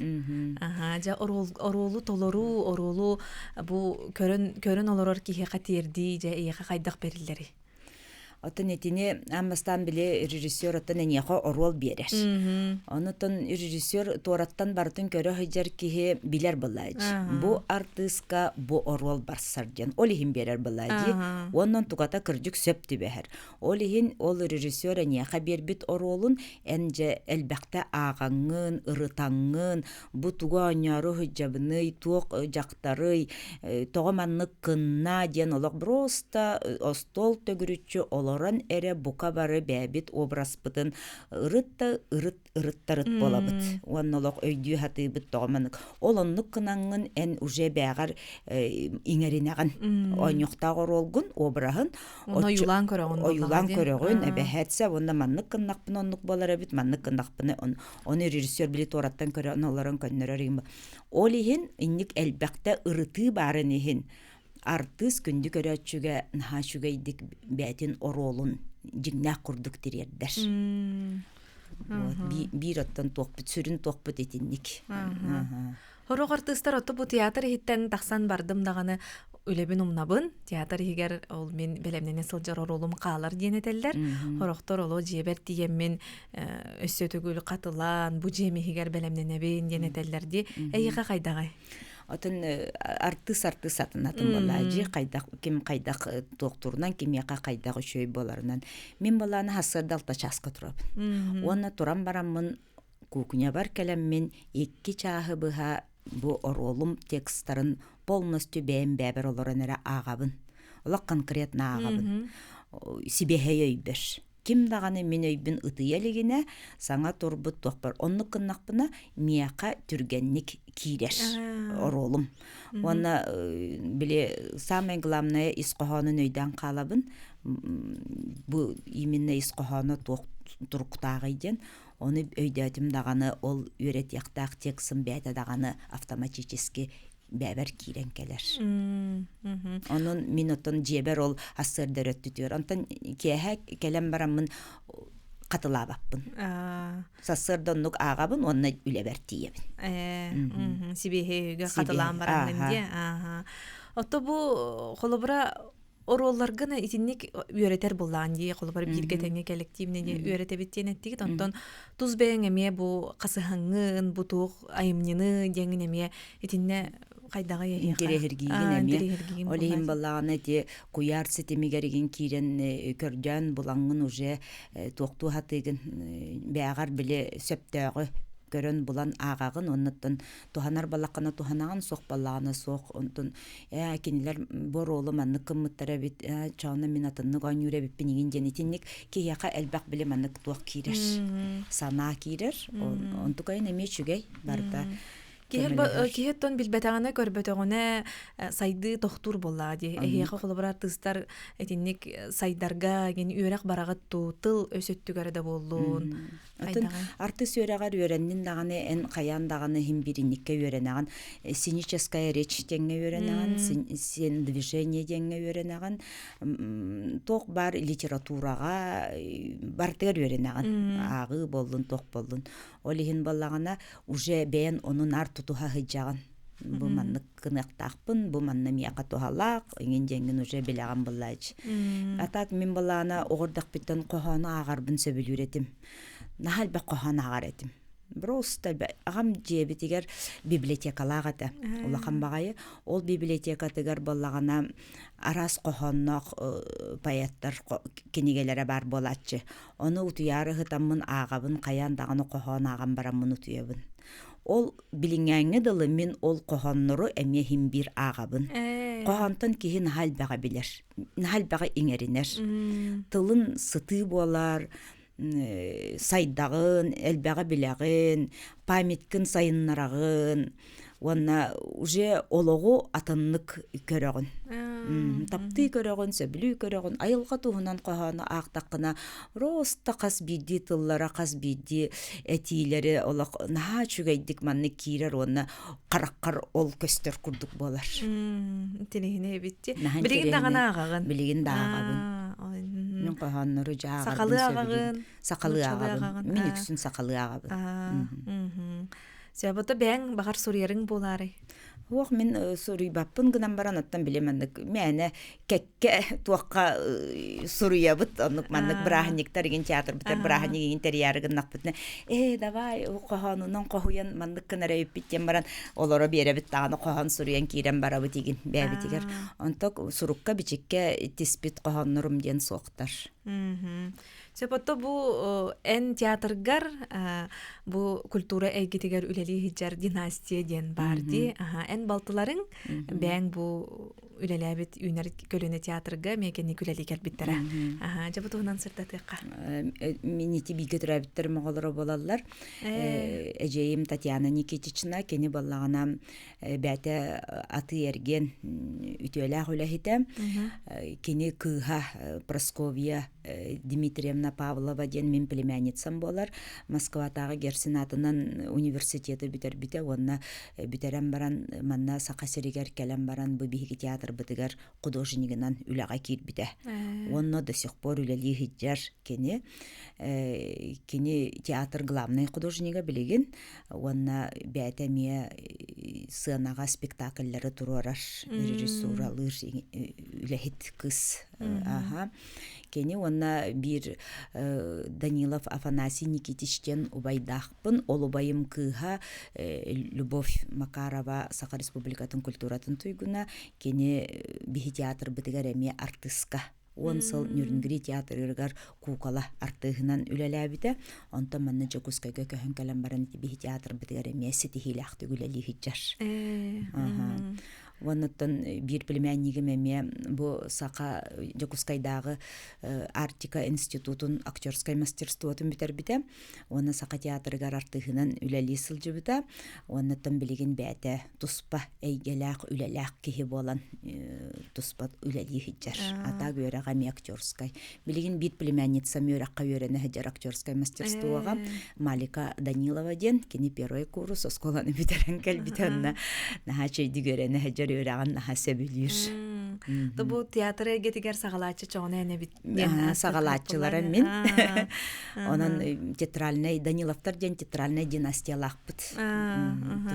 Аха, дьэ оруолу толоруу, оруолу бу көрөн көрөн олорор киһиэхэ тиэрдии дьэ эйиэхэ хайдах бэриллэрий? Оттон итини аан бастаан били режиссер оттон эйиэхэ оруол биэрэр. Онутон режиссер туораттан барытын көрө сылдьар киһи билэр былаадьы. Бу артыыска бу оруол барсар диэн ол иһин биэрэр былаадьы. Онон тугата кырдьык сөп түбэһэр. Ол иһин ол режиссер эйиэхэ биэрбит оруолун эн дьэ элбэхтэ ааҕаҥҥын, ырытаҥҥын, бу тугу оонньоору сылдьабыный, туох дьахтарый, тоҕо маннык кынна диэн олох просто остуол төгүрүччү олорон эрэ бука бары бэйэбит образпытын ырыт да ырыт ырыттарыт буолабыт уонна олох өйдүү сатыыбыт тоҕо маннык ол оннук гынаҥҥын эн уже бээҕэр иҥэринэҕин оонньуохтаах оруолгун обраһын ойуулаан көрөҕүн ойуулаан көрөҕүн эбэһээт уонна маннык гыннахпына оннук буолар эбит маннык гыннахпына ону режиссер били туораттан көрөн олорон көннөрөр Ол иһин инник элбэхтэ ырытыы баарын иһин артыыс күндү көрөөччүгэ наһаа үчүгэйдик бэйэтин оруолун дьиҥнээх курдук тириэрдэр. Вот, биир оттон туохпут, сүрүн туохпут итинник. Сорох артыыстар оту бу театр иһиттэн тахсан бардым даҕаны үлэбин умнабын, театр иһигэр ол мин бэлэмнэнэ сылдьар оруолум хаалар диэн этэллэр. Сорохтор оло дьиэбэр тиийэммин өссө төгүл хатылаан бу дьиэм иһигэр бэлэмнэнэбин диэн этэллэр дии. Эйиэхэ хайдаҕай? Отон артыыс артыыс атын атын буолаадьы хайдах ким хайдах туохтуурунан кимиэхэ хайдах үчүгэй буоларынан мин былааны сарсыарда алта чааска турабын уонна туран бараммын кухнябар кэлэммин икки чааһы быһа бу оруолум текстарын полностью бэйэм бэйэбэр олорон эрэ ааҕабын олох конкретно ааҕабын сибиэһэй өйбөр Ким даҕаны мин өйбүн ытыйа илигинэ, саҥа турбут туохпар оннук гыннахпына, миэхэ түргэнник киирэр оруолум. Уонна били самое главное ис хоһоонун өйдөөн хаалабын. Бу именно ис хоһооно туох туруктааҕый диэн. Ону өйдөөтүм даҕаны ол үөрэтиэхтээх текстым бэйэтэ даҕаны автоматически. бэбэр киирэн кэлэр. Онон мин оттон дьиэбэр ол ассыардар өттүтүгэр. Онтон киэһэ кэлэн бараммын хатылаабаппын. Сарсыарда оннук ааҕабын уонна үлэбэр тиийэбин. Сибиэһи хатылаан бараҥҥын диэ. Отто бу холобура оруолларгын итинник үөрэтэр буллаан дии холобура бииргэ тэҥҥэ коллективный диэ үөрэтэбит диэн эттигит онтон тус бэйэҥ эмиэ бу хасыһаҥҥын бу туох айымньыны диэҥҥин эмиэ итиннэ хайдаҕый эһиэхэ интэриэһиргиигин эмиэ ол иһин баллаҕана ити куйаар ситимигэр игин киирэн көрдөөн булаҥҥын уже туохтуу сатыыгын бээҕэр били сөптөөҕү көрөн булан ааҕаҕын оннуттан туһанар баллаххына туһанаҕын суох баллаҕына суох онтон ээ кинилэр бу оруолу маннык гыммыттар эбит ээ чоона мин атыннык оонньуур эбиппин игин диэн итинник киһиэхэ элбэх били маннык туох киирэр санаа киирэр онтукайын эмиэ үчүгэй барыта Киһи киһи оттон билбэтэҕинэ, көрбөтөҕүнэ сайдыы тохтуур буоллаҕа дии. Эһиэхэ холобура артыыстар итинник сайдарга гин үөрэх бараҕыт туу, тыл өс өттүгэр да буоллун. Атын артыыс үөрэҕэр үөрэннин даҕаны эн хайаан даҕаны иһин биринниккэ үөрэнэҕин. Сценическая речь диэҥҥэ үөрэнэҕин, сцен движение диэҥҥэ үөрэнэҕин, туох баар литератураҕа барытыгар үөрэнэҕин. Ааҕыы буоллун, туох буоллун. Ол иһин буоллаҕына уже бэйэн ону наар тутуһа сылдьаҕын. Бу маннык гыныахтаахпын, бу манна миэхэ туһалаах, иҥин диэҥҥин уже билэҕин былач. А так мин былаана оҕордохпуттан хоһоону ааҕарбын сөбүлүүр этим. Наһаа элбэх хоһоон ааҕар этим. Просто аҕам дьиэбитигэр библиотекалаах этэ. Улахан баҕайы. Ол библиотекатыгар буоллаҕына араас хоһоонноох поэттар кинигэлэрэ баар буолааччы. Ону утуйаары ыһытаммын ааҕабын, хайаан даҕаны хоһоон ааҕан бараммын утуйабын. Ол билиҥҥээҥҥэ дылы мин ол хоһооннору эмиэ иһин биир ааҕабын. Хоһоонтон киһи наһаа элбэҕи билэр, наһаа элбэҕи иҥэринэр. Тылын сытыы буолар, сайдаҕын, элбэҕи билэҕин, памятькын сайыннараҕын уонна уже олоҕу атыннык көрөҕүн. Таптыы көрөҕүн, сөбүлүү көрөҕүн, айылҕа туһунан хоһоону аахтаххына просто хас биирдии тыллара, хас биирдии этиилэри олох наһаа үчүгэйдик маннык киирэр уонна хараххар ол көстөр курдук буолар. Интириэһинэй эбит Билигин даҕаны ааҕаҕын. Билигин да ааҕабын. Мин хоһооннору дьэ ааҕарбын Сахалыы ааҕаҕын. Сахалыы ааҕабын. Мин үксүн сахалыы ааҕабын. Сөбөтө бэйэҥ баҕар суруйарыҥ буолаарай? Уох мин суруйбаппын гынан баран оттон били маннык мээнэ кэккэ туохха суруйабыт оннук маннык бырааһынньыктар игин театрбытар бырааһынньык игин тэрийээри гыннахпытына ээ давай хоһоонунан хоһуйан маннык гынар эбиппит диэн баран олоро биэрэбит даҕаны хоһоон суруйан киирэн барабыт игин бэйэбитигэр онтон сурукка бичиккэ тиспит хоһооннорум диэн суохтар. Сөп отто бу эн театргар бу культура эйгитигэр үлэлии сылдьар династия диэн баар дии. Эн балтыларыҥ бэйэҥ бу үлэлээбит үүнэр көлүөнэ театрга эмиэ кэнник үлэлии кэлбиттэрэ. Дьэ бу туһунан сырдатыахха. Мин ити бииргэ төрөөбүттэр оҕолоро буолаллар. Эдьиийим Татьяна Никитична кини буоллаҕына бэйэтэ атыы-эргиэн үтүөлээх үлэһитэ. Кини кыыһа Прасковья Дмитриевна Павлова диэн мин племянницам буолар. Москватааҕы Герцен аатынан университеты бүтэрбитэ уонна бүтэрэн баран манна Саха сиригэр кэлэн баран бу биһиги театрбытыгар художнигынан үлэҕэ киирбитэ. Уонна до сих пор үлэлии сылдьар кини. Кини театр главнай художнига билигин уонна бэйэтэ эмиэ сыанаҕа спектакльлары туруорар режиссуралыыр үлэһит кыыс аха кини уонна биир Данилов Афанасий Никитич диэн убайдаахпын ол убайым кыыһа Любовь Макарова Саха Республикатын культуратын туйгуна кини биһи театрбытыгар эмиэ артыыска 10 сыл Нюрнгри театрыгар куукала артыыһынан үлэлээбитэ. Онтон манна Дьокуускайга көһөн кэлэн баран биһи театрбытыгар эмиэ ситиһиилээхтик үлэлии сылдьар. Уоннаттан биир племяннигим эмиэ бу Саха Дьокуускайдааҕы Арктика институтун актерскай мастерствотун бүтэрбитэ. Уонна Саха театрыгар артыыһынан үлэлии сылдьыбыта. Уоннаттан билигин бэйэтэ туспа эйгэлээх, үлэлээх киһи буолан туспа үлэлии сылдьар. А так үөрэҕэ эмиэ актерскай. Билигин биир племянницам үөрэххэ үөрэнэ сылдьар актерскай мастерствоҕа Малика Данилова диэн кини первый курс оскуоланы бүтэрэн кэлбитэ онно наһаа үчүгэйдик үөрэнэ сылдьар үөрэҕин наһаа сөбүлүүр. Бу театр эйгэтигэр саҕалааччы чоҕуна эн эбит саҕалааччылара мин. Онон театральнай Даниловтар диэн театральнай династиялаахпыт.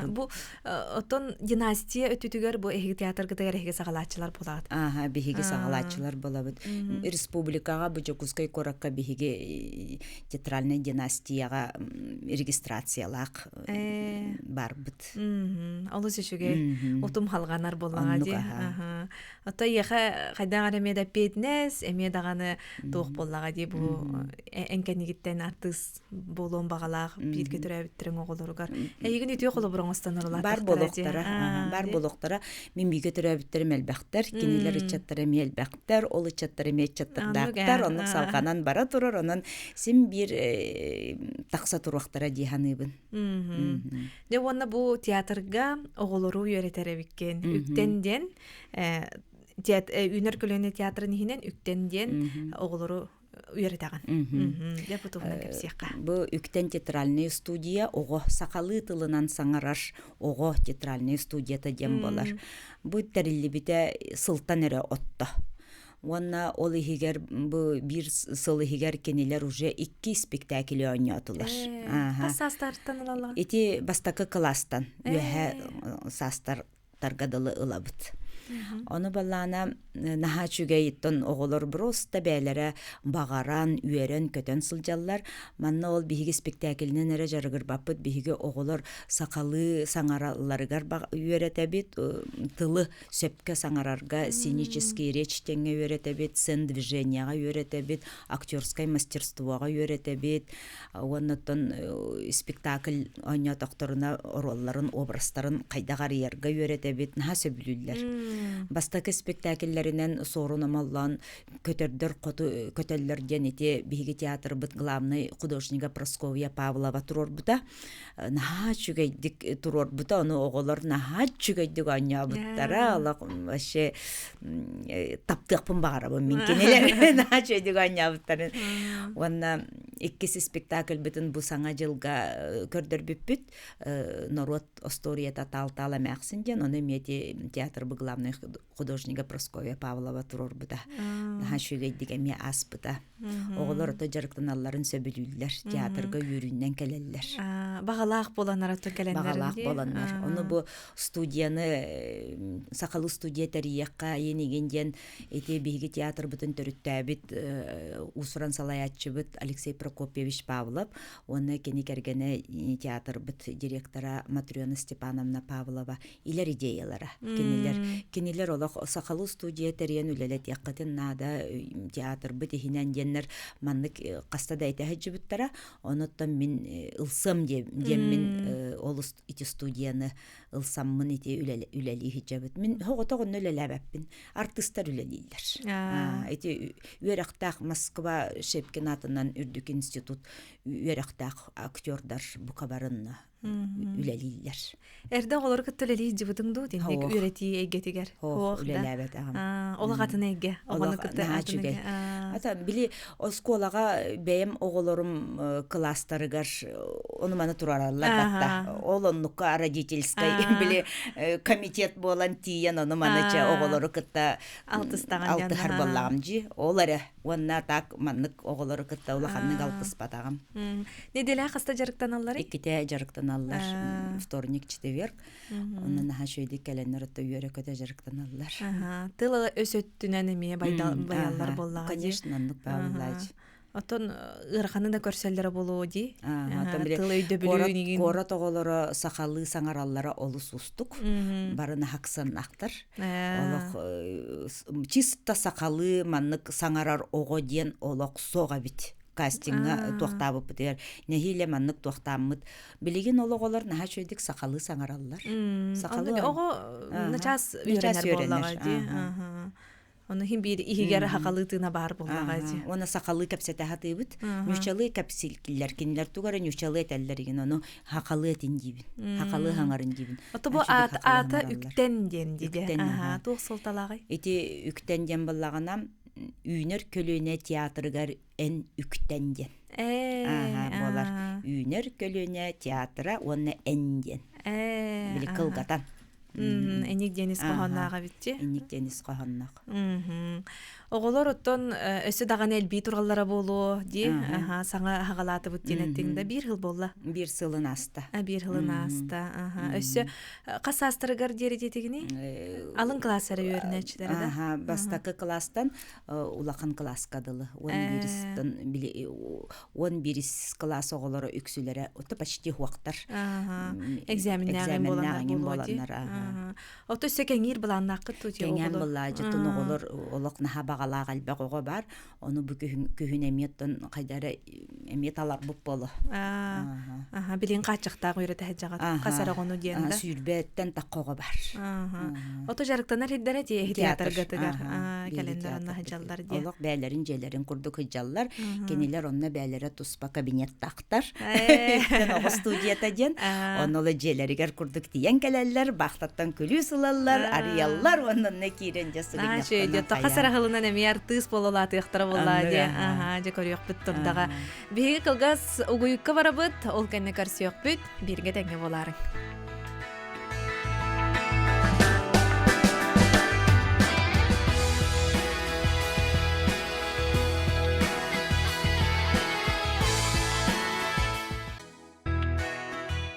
Бу оттон династия өттүтүгэр бу эһиги театргытыгар эһиги саҕалааччылар буолаҕыт. Ааха, биһиги саҕалааччылар буолабыт. Республикаҕа бу Дьокуускай куоракка биһиги театральнай династияҕа регистрациялаах барбыт. Олус үчүгэй. Утум халҕанар буоллаҕа дии. Ото эйиэхэ хайдах эрэ эмиэ да эппиэтинэс, эмиэ даҕаны туох буоллаҕа дии бу эҥкэнигиттэн артыыс буолуон баҕалаах бииргэ төрөөбүттэриҥ оҕолоругар. Эйигин үтүө холобур оҥостон бар буолуохтара, бар буолуохтара. Мин бииргэ төрөөбүттэрим элбэхтэр, кинилэр ыччаттара эмиэ элбэхтэр, ол ыччаттар эмиэ ыччаттардаахтар, оннук салҕанан бара турар, онон син биир тахса туруохтара дии саныыбын. Дьэ уонна бу театрга оҕолору үөрэтэр эбиккин. Үктэн диэн үүнэр көлүөнэ театрын иһинэн Үктэн диэн оҕолору үөрэтэҕин. Дьэ бу туһунан кэпсиэххэ. Бу Үктэн театральная студия оҕо сахалыы тылынан саҥарар оҕо театральная студията диэн буолар. Бу тэриллибитэ сылтан эрэ отто. Уонна ол иһигэр бу биир сыл иһигэр кинилэр уже икки спектакль оонньоотулар. Хас саастартан ылаллар? Ити бастакы кылаастан үөһэ саастар тарга дылы ылабыт. Ону баллаана наһаа үчүгэйиттэн оҕолор просто бээлэрэ баҕаран, үөрэн-көтөн сылдьаллар. Манна ол биһиги спектаклинэн эрэ дьарыгырбаппыт. Биһиги оҕолор сахалыы саҥаралларыгар үөрэтэбит, тылы сөпкө саҥарарга сценический речь тэҥҥэ үөрэтэбит, сцен движенияҕа үөрэтэбит, актерскай мастерствоҕа үөрэтэбит. Уонна оттон спектакль оонньоотохторуна оруолларын, образтарын хайдах арыйарга үөрэтэбит, наһаа сөбүлүүллэр. Бастакы спектакльлэринэн Суорун Омоллоон «Көтөрдөр хоту көтөллөр» диэн ити биһиги театрбыт главный художнига Прасковья Павлова туруорбута. Наһаа үчүгэйдик туруорбута, ону оҕолор наһаа үчүгэйдик оонньообуттара. Олох вообще таптыахпын баҕарабын мин кинилэр наһаа үчүгэйдик оонньообуттарын. Уонна иккис спектакльбытын бу саҥа дьылга көрдөрбүппүт норуот остуоруйата Таал-Таал эмээхсин диэн ону эмиэ театрбы главный художнига Прасковья Павлова туруорбута наһаа үчүгэйдик эмиэ ааспыта оҕолор ото дьарыктаналларын сөбүлүүллэр театрга үөрүүнэн кэлэллэр баҕалаах буоланнар ото кэлэннэр баҕалаах буоланнар ону бу студияны сахалыы студия тэрийиэххэ айын игин диэн Ити биһиги театрбытын төрүттээбит уус-уран салайааччыбыт Алексей Прокопьевич Павлов уонна кини кэргэнэ театрбыт директора Матрена Степановна Павлова илэр идеялара. Кинилэр кинилэр олох сахалыы студия тэрийэн үлэлэтиэххитин наада театрбыт иһинэн диэннэр маннык хаста да этэ сылдьыбыттара. Онуттан мин ылсыам диэммин ол ити студияны ылсаммын ити үлэлии сылдьабыт. Мин соҕотох онно үлэлээбэппин. Артыыстар үлэлииллэр. Ити үөрэхтээх Москва Шепкин аатынан үрдүк институт үөрэхтээх актердар бука барынна үлэлииллэр. Эрдэ оҕолору кытта үлэлии сылдьыбытыҥ дуу? Тинник үөрэтии эйгэтигэр. Хоох үлэлээбэтэҕим. Олох атын эйгэ. Оҕону кытта атын эйгэ. Ата били оскуолаҕа бэйэм оҕолорум кылаастарыгар ону-маны турараллар батта. Ол оннукка родительскай били комитет буолан тиийэн ону-маны чэ оҕолору кытта алтыһар буоллаҕым дии. Ол эрэ уонна так маннык оҕолору кытта улаханнык алтыспатаҕым. Неделя хаста дьарыктаналлар? Иккитэ дьарыктаналлар. Вторник, четверг. Онно наһаа үчүгэйдик кэлэннэр отто үөрэ-көтө дьарыктаналлар. Тыл өс өттүнэн эмиэ байаллар буоллаҕа. Конечно, оннук бааллаачы. Оттон ыараханы да көрсөллөрө буолуо дии. Тыл өйдөбүлүн Куорат оҕолоро сахалыы саҥараллара олус уустук. Бары наһаксаннахтар. Олох чисто сахалыы маннык саҥарар оҕо диэн олох суох эбит. Кастиҥҥа туохтаабыппытыгар нэһиилэ маннык туохтааммыт. Билигин ол оҕолор наһаа үчүгэйдик сахалыы саҥараллар. Сахалыы оҕо начаас үөрэнэр буоллаҕа дии. Ону иһин биир иһигэр сахалыы тыына баар буоллаҕа дии. Уонна сахалыы кэпсэтэ сатыыбыт. Ньучалыы кэпсииллэр. Кинилэр тугу эрэ ньучалыы этэллэр игин ону сахалыы этин диибин. Сахалыы хаҥарын диибин. Ото бу аата үктэн диэн диде. Туох суолталааҕый? Ити үктэн диэн буоллаҕына үүнэр көлүөнэ театрыгар эн үктэн диэн. Ээ буолар. Үүнэр көлүөнэ театра уонна эн диэн. Ээ Били кылгатан. Эник диэн ис хоһоонноох эбитчи. Эник диэн ис хоһоонноох. Оҕолор оттон өссө даҕаны элбии тураллара буолуо дии. Аха, саҥа хагалаатыбыт диэн эттиҥ да биир сыл буолла. Биир сылын ааста. Биир сылын ааста. Аха. Өссө хас саастарыгар диэри диэтигиний? Алын кылаас эрэ үөрэнээччилэрэ да? Аха, бастакы кылаастан улахан кылааска дылы. 11-тан 11 кылаас оҕолоро үксүлэрэ ото почти хуохтар. Экзаменнээҕин буоланнар. Ото өссө кэҥиир былааннааххыт туу Кэҥээн былаадьытын оҕолор олох наһаа баҕалаах элбэх оҕо бар. Ону бу күһүн күһүн эмиэттэн хайдара эмиэ таларбыт боло. Аха, билин хааччахтаах үөрэтэ сылдьаҕыт. Хас эрэ оҕону диэн да. Сүүрбэттэн тахха оҕо бар. Ото дьарыктанар сирдэрэ тиэһи театргатыгар кэлэннэр онно сылдьаллар диye. Олох бээлэрин дьиэлэрин курдук сылдьаллар. Кинилэр онно бээлэрэ туспа кабинеттаахтар. Оҕо студията диэн. Онно ола дьиэлэригэр курдук тиийэн кэлэллэр, баахтаттан күлүүс ылаллар, арыйаллар уонна онно киирэн дьэ сыгынньахтанан Хас араһылынан эмиэ артыыс буолалаатыахтара буоллаа диэ. Аха, дьэ көрүөхпүт турдаҕа. Биһиги кылгас угуйукка барабыт, ол кэннэ көрсүөхпүт, бииргэ тэҥҥэ буолаарыҥ.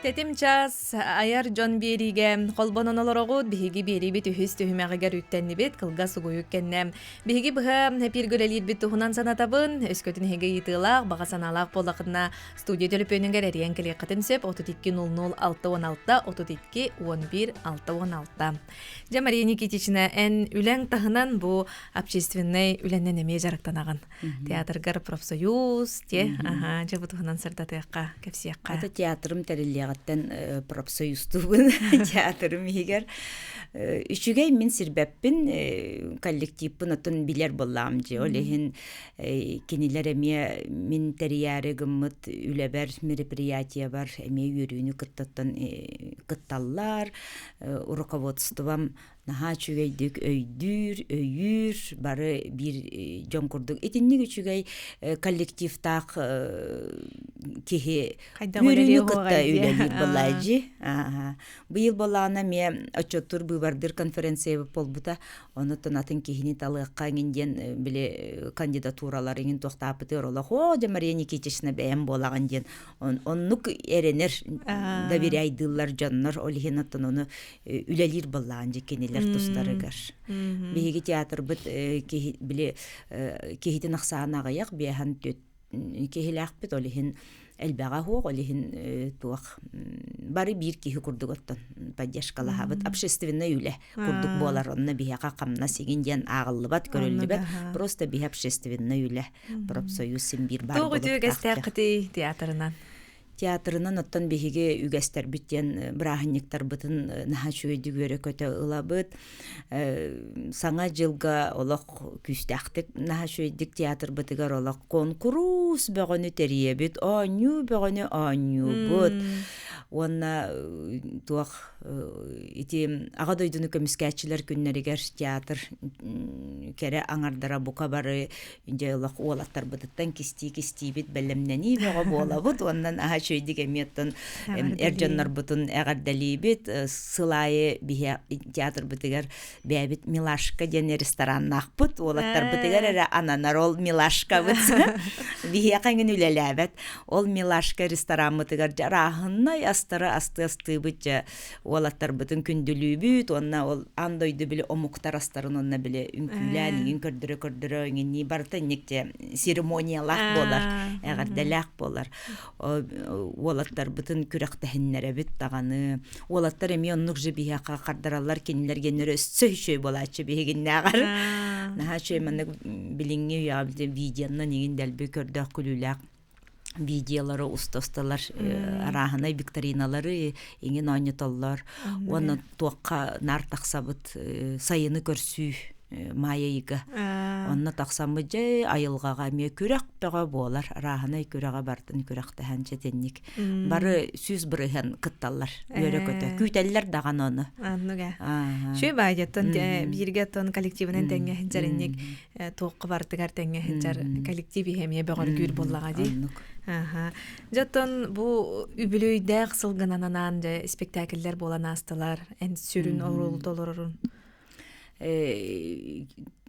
Тэтим час айар дьон биэриигэ холбонон олороҕут биһиги биэриибит үһүс түһүмэҕигэр үктэннибит кылгас угуйук кэннэ биһиги быһа эпииргэ үлэлиирбит туһунан санатабын өскөтүн эһиги ыйытыылаах баҕа санаалаах буоллаххытына студия төлөпүөнүгэр эрийэн кэлиэххитин сөп 32 00 616 32 11 616 Дьэ Мария Никитична эн үлэҥ таһынан бу общественнай үлэнэн эмиэ дьарыктанаҕын Театргар профсоюз, те, аха, дьэ бу туһунан сырдатыахха, кэпсиэххэ. Это театрым тэриллиэҕиттэн профсоюзтуубун театрым иһигэр. Үчүгэй мин сирбэппин, коллективпын оттон билэр буоллаҕым дьи. Ол иһин кинилэр эмиэ мин тэрийээри гыммыт үлэбэр, мероприятиябар эмиэ үөрүүнү кыттаттан кытталлар. Руководством наһаа үчүгэйдик өйдүүр, өйүүр, бары биир дьон курдук. Итинник үчүгэй коллективтаах киһи үөрүүнү кытта үлэлиир буолаадьы. Быйыл буолаана эмиэ отчуоттуур быыбардыыр конференция буолбута. Онуттан атын киһини талыахха иҥин диэн били кандидатуралар иҥин туохтааппытыгар олох оо дьэ Мария Никитична бэйэм буолаҕын диэн оннук эрэнэр доверяйдыыллар дьоннор ол иһин оттон ону үлэлиир былаан дьэ кинилэр тустарыгар. Биһиги театрбыт киһи били киһитин ахсаана аҕыйах биэһэн түөт киһилээхпит ол иһин элбэҕэ суох ол иһин туох бары биир киһи курдук оттон поддержкалаһабыт общественнай үлэ курдук буолар онно биһиэхэ хамнас игин диэн ааҕыллыбат көрүллүбэт просто биһи общественнай үлэ профсоюз син биир бар Туох үтүө үгэстээххитий театрынан Театрынан оттон биһиги үгэстэрбит диэн бырааһынньыктарбытын наһаа үчүгэйдик үөрэ-көтө ылабыт. Саҥа дьылга олох күүстээхтик наһаа үчүгэйдик театрбытыгар олох куонкурус бөҕөнү тэрийэбит, оонньуу бөҕөнү оонньуубут. Уонна туох ити Аҕа дойдуну көмүскээччилэр күннэригэр театр кэрэ аҥардара бука бары Дьэ олох уолаттарбытыттан кистии-кистиибит бэлэмнэнии бөҕө буолабыт уонна наһаа үчүгэйдик эмиэ оттон эр дьоннорбутун эҕэрдэлиибит. Сыл аайы биһи театрбытыгар бэйэбит Милашка диэн рестораннаахпыт. Уолаттарбытыгар эрэ ананар ол Милашкабыт. Биһиэхэ эҥин үлэлээбэт. Ол Милашка рестораммытыгар дьарааһыннай. астары асты астыыбыт дьэ уолаттарбытын күндүлүүбүт уонна ол аан дойду били омуктар астарын онно били үҥкүүлээн иҥин көрдөрө көрдөрө иҥиннии барыта инник дьэ церемониялаах буолар эҕэрдэлээх буолар уолаттарбытын күрэхтэһиннэрэбит даҕаны уолаттар эмиэ оннук же биһиэхэ хардараллар кинилэр геннэрэ өссө үчүгэй буолааччы биһигиннээҕэр наһаа үчүгэй маннык билиҥҥи үйэҕэ видеоннан иҥин дэлби көрдөөх күлүүлээх видеолары уста-усталар арааһынай викториналары иҥин оонньотоллор уонна туохха наар тахсабыт сайыны көрсүү маайа ыйга онно тахсаммыт дьэ айылҕаҕа эмиэ күрэх бөҕө буолар арааһынай күрэҕэ бартын күрэхтэһэн чэтинник бары 100% кытталлар үөрэ-көтө күүтэллэр даҕаны ону Аннык ээ. Үчүгэй баайдыттан бииргэ оттон коллективынан тэҥҥэ сылдьар туохха барытыгар тэҥҥэ сылдьар коллектив иһэ эмиэ бөҕөргүүр буоллаҕа дии. Оннук. Аха. Дьэ оттон бу үбүлүөйдээх сылгынан анаан дьэ испэктээкиллэр буолан аастылар. Эн сүрүн оруолу толорорун.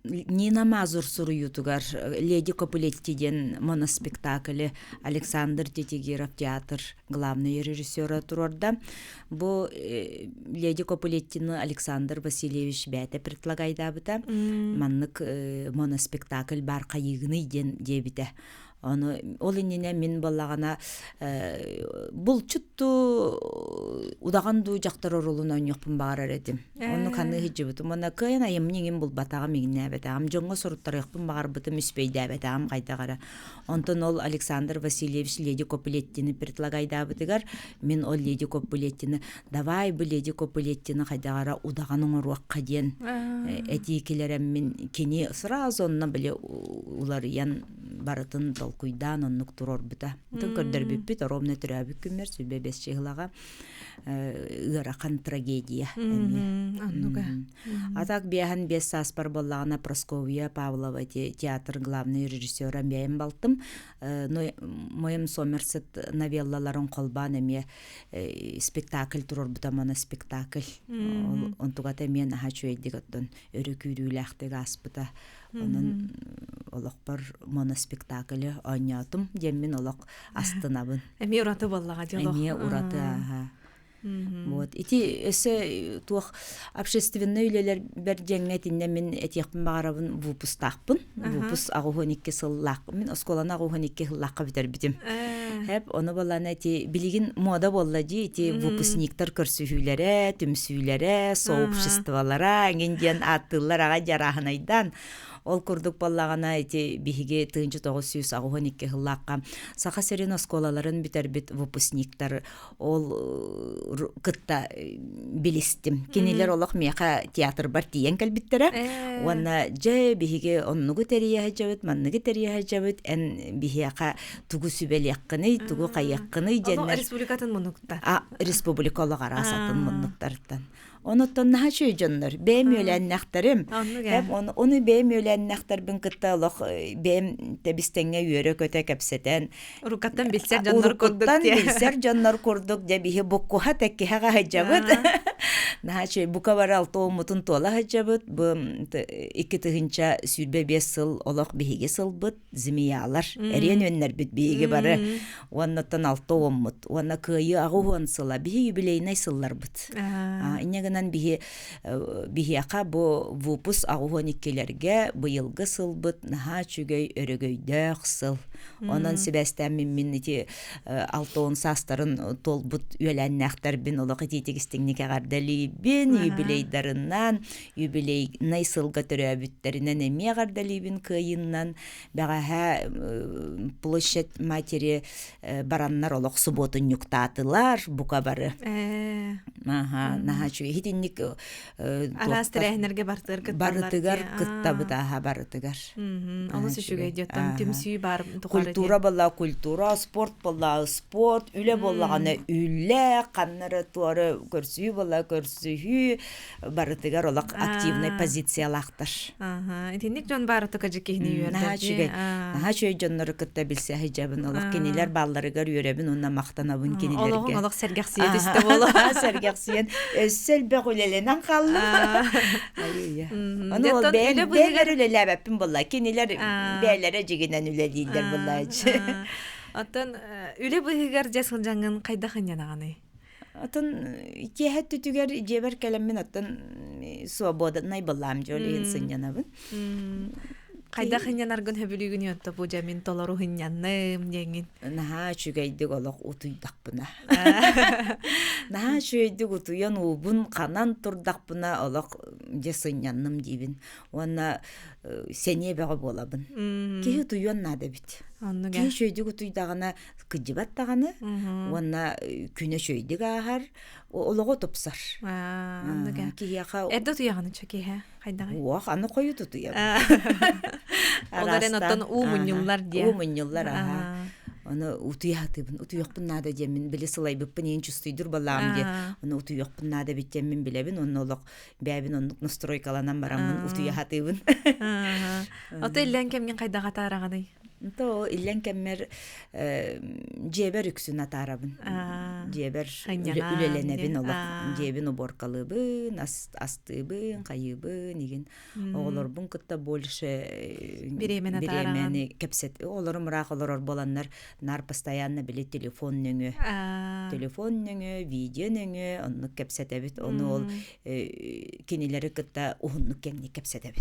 Нина Мазур суруйуутугар «Леди Копулетти» диэн моноспектаклы Александр Тетигиров театр главный режиссера туруорда. Бу Леди Копулеттины Александр Васильевич бэйэтэ предлагайдаабыта. Маннык моноспектакль баар хайыыгыный диэн диэбитэ. Ону ол иннинэ мин буоллаҕына булчут дуу удаҕан дуу дьахтар оруолун оонньуохпун баҕарар этим. Оннук ханыы сылдьыбытым. Уонна кыайан айымньы иҥин булбатаҕым, иҥнээбэтэҕим. Дьоҥҥо суруттарыахпын баҕарбытым, үспэйдээбэтэҕим хайдах эрэ. Онтон ол Александр Васильевич Леди Копулеттины предлагайдаабытыгар мин ол Леди Копулеттины давай бу Леди Копулеттины хайдах эрэ удаҕан оҥоруохха диэн этии киллэрэммин кини сразу онно били уларыйан барытын толкуйдаан оннук туруорбута. Онтон көрдөрбүппүт оруобуна төрөөбүт күммэр 25 чыһылаҕа ыарахан трагедия эмиэ. Оннуга. А так биэһэн биэс сааспар буоллаҕына Прасковья Павлова театр главный режиссера бэйэм балтым. Моем Сомерсет новеллаларын холбоон эмиэ спектакль туруорбута моноспектакль. Онтугата эмиэ наһаа үчүгэйдик оттон өрө күүрүүлээхтик ааспыта. Онон олохпор моноспектаклы оонньоотум диэммин олох астынабын. Эмиэ ураты буоллаҕа дии олох. Эмиэ ураты ааһа. Вот. Ити өссө туох общественнай үлэлэрбэр диэҥҥэ итиннэ мин этиэхпин баҕарабын выпустаахпын. Выпуск 82 сыллаах. Мин оскуоланы 82 сыллаахха бүтэрбитим. Хэп, ону балана ити билигин мода буолла дии ити выпускниктар көрсүһүүлэрэ, түмсүүлэрэ, сообществолара эҥин диэн ааттыыллар аҕай дьарааһынайдаан. Ол курдук буоллаҕына ити биһиги 1982 сыллаахха Саха сирин оскуолаларын бүтэрбит выпускниктар ол кытта билистим. Кинилэр олох миэхэ театрбар тиийэн кэлбиттэрэ. Уонна дьэ биһиги оннугу тэрийэ сылдьабыт, манныгы тэрийэ сылдьабыт, эн биһиэхэ тугу сүбэлиэххиний, тугу хайыаххыный диэннэр. Республикатын муннуктар. А, республика олох араас атын муннуктарыттан. Онуттан наһаа үчүгэй дьоннор. Бэйэм үөлээннэхтэрим. Ону бэйэм үөлээннэхтэрбин кытта олох бэйэм тэбистэҥҥэ үөрэ-көтө кэпсэтэн. Уруккаттан билсэр дьоннор курдук. Уруккуттан билсэр дьоннор курдук дьэ биһи буккуһа тэккиһэҕэ сылдьабыт. Наһаа үчүгэй бука бары алта уоммутун туола сылдьабыт. Бу 2025 сыл олох биһиги сылбыт. Змеялар. Эриэн үөннэрбит биһиги бары. Уоннаттан алта уоммут. Уонна кыайыы 80 сыла. Биһи юбилейнай сылларбыт. Инньэ гынан биһи биһиэхэ бу выпуск 82-лэргэ быйылгы сылбыт наһаа үчүгэй өрөгөйдөөх сыл. Онон сибээстээн мин ити 60 саастарын туолбут үөлээннээхтэрбин олох итиитик истиҥник эҕэрдэлиибин, юбилейдарынан, юбилейнай сылга төрөөбүттэринэн эмиэ эҕэрдэлиибин кыайыыннан. Бэҕэһээ площадь матери бараннар олох субуотунньуктаатылар бука бары. Аха, наһаа үчүгэй. Итинник Араас тэрээһиннэргэ бартыгар кытталлар. Барытыгар кыттабыт аха барытыгар. Олус үчүгэй диэттэн түмсүү бар Культура буолла культура, спорт буолла спорт, үлэ буоллаҕына үлэ, ханнары туора көрсүһүү буолла көрсүһүү, барытыгар олох активнай позициялаахтар. Итинник дьон баара токажы киһини үөрдэр. Наһаа үчүгэй. Наһаа үчүгэй дьоннору кытта билсэ сылдьабын. Олох кинилэр баалларыгар үөрэбин уонна махтанабын кинилэргэ. Олоҕуҥ олох сэргэхсийэ түстэ буолуо. Сэргэхсийэн өссө элбэх үлэлэнэн хааллым. Ону ол бэйэм бэйэлэр үлэлээбэппин буолла. Кинилэр бэйэлэрэ дьигинэн үлэлииллэр буоллааччы. Оттон үлэ быыһыгар дьэ сылдьаҥҥын хайдах ынньанаҕыный? Атын киэһэ өттүтүгэр дьиэбэр кэлэммин оттон свободанай былаам дьол иһин сынньанабын. Хайдах ынньанаргын хөбүлүүгүн отто бу дьэ мин толору ынньанным диэҥҥин. Наһаа үчүгэйдик олох утуйдахпына. Наһаа үчүгэйдик утуйан уубун ханан турдахпына олох дьэ сынньанным диибин. Уонна сэниэ бөҕө буолабын. Киһи утуйуон наада эбит. Киһи үчүгэйдик утуйдаҕына кыдьыбат даҕаны уонна күнэ үчүгэйдик ааһар, олоҕо тупсар. Киһиэхэ Эрдэ утуйаҕын үчү киһи хайдаҕый? Уох, аны хойут утуйабын. Ол эрэн оттон уу мунньуллар диэ. Уу мунньуллар, аха. Ону утуйа сатыыбын, утуйуохпун наада диэммин, били сылайбыппын иин чувствуйдур балаам диэ. Ону утуйуохпун наада эбит диэммин билэбин, онно олох бэйэбин оннук настройкаланан бараммын утуйа сатыыбын. Ото иллэҥ кэмҥин хайдах атаараҕыный? То иллэҥ кэммэр дьиэбэр үксүн атаарабын. Дьиэбэр үлэлэнэбин олох. Дьиэбин уборкалыыбын, астыыбын, хайыыбын, игин. Оҕолорбун кытта больше бириэмэни кэпсэт. Оҕолорум ыраах олорор буоланнар наар постоянно били телефон нөҥүө телефон нөҥүө видео нөҥүө оннук кэпсэтэбит ону ол кинилэри кытта уһуннук кэмник кэпсэтэбин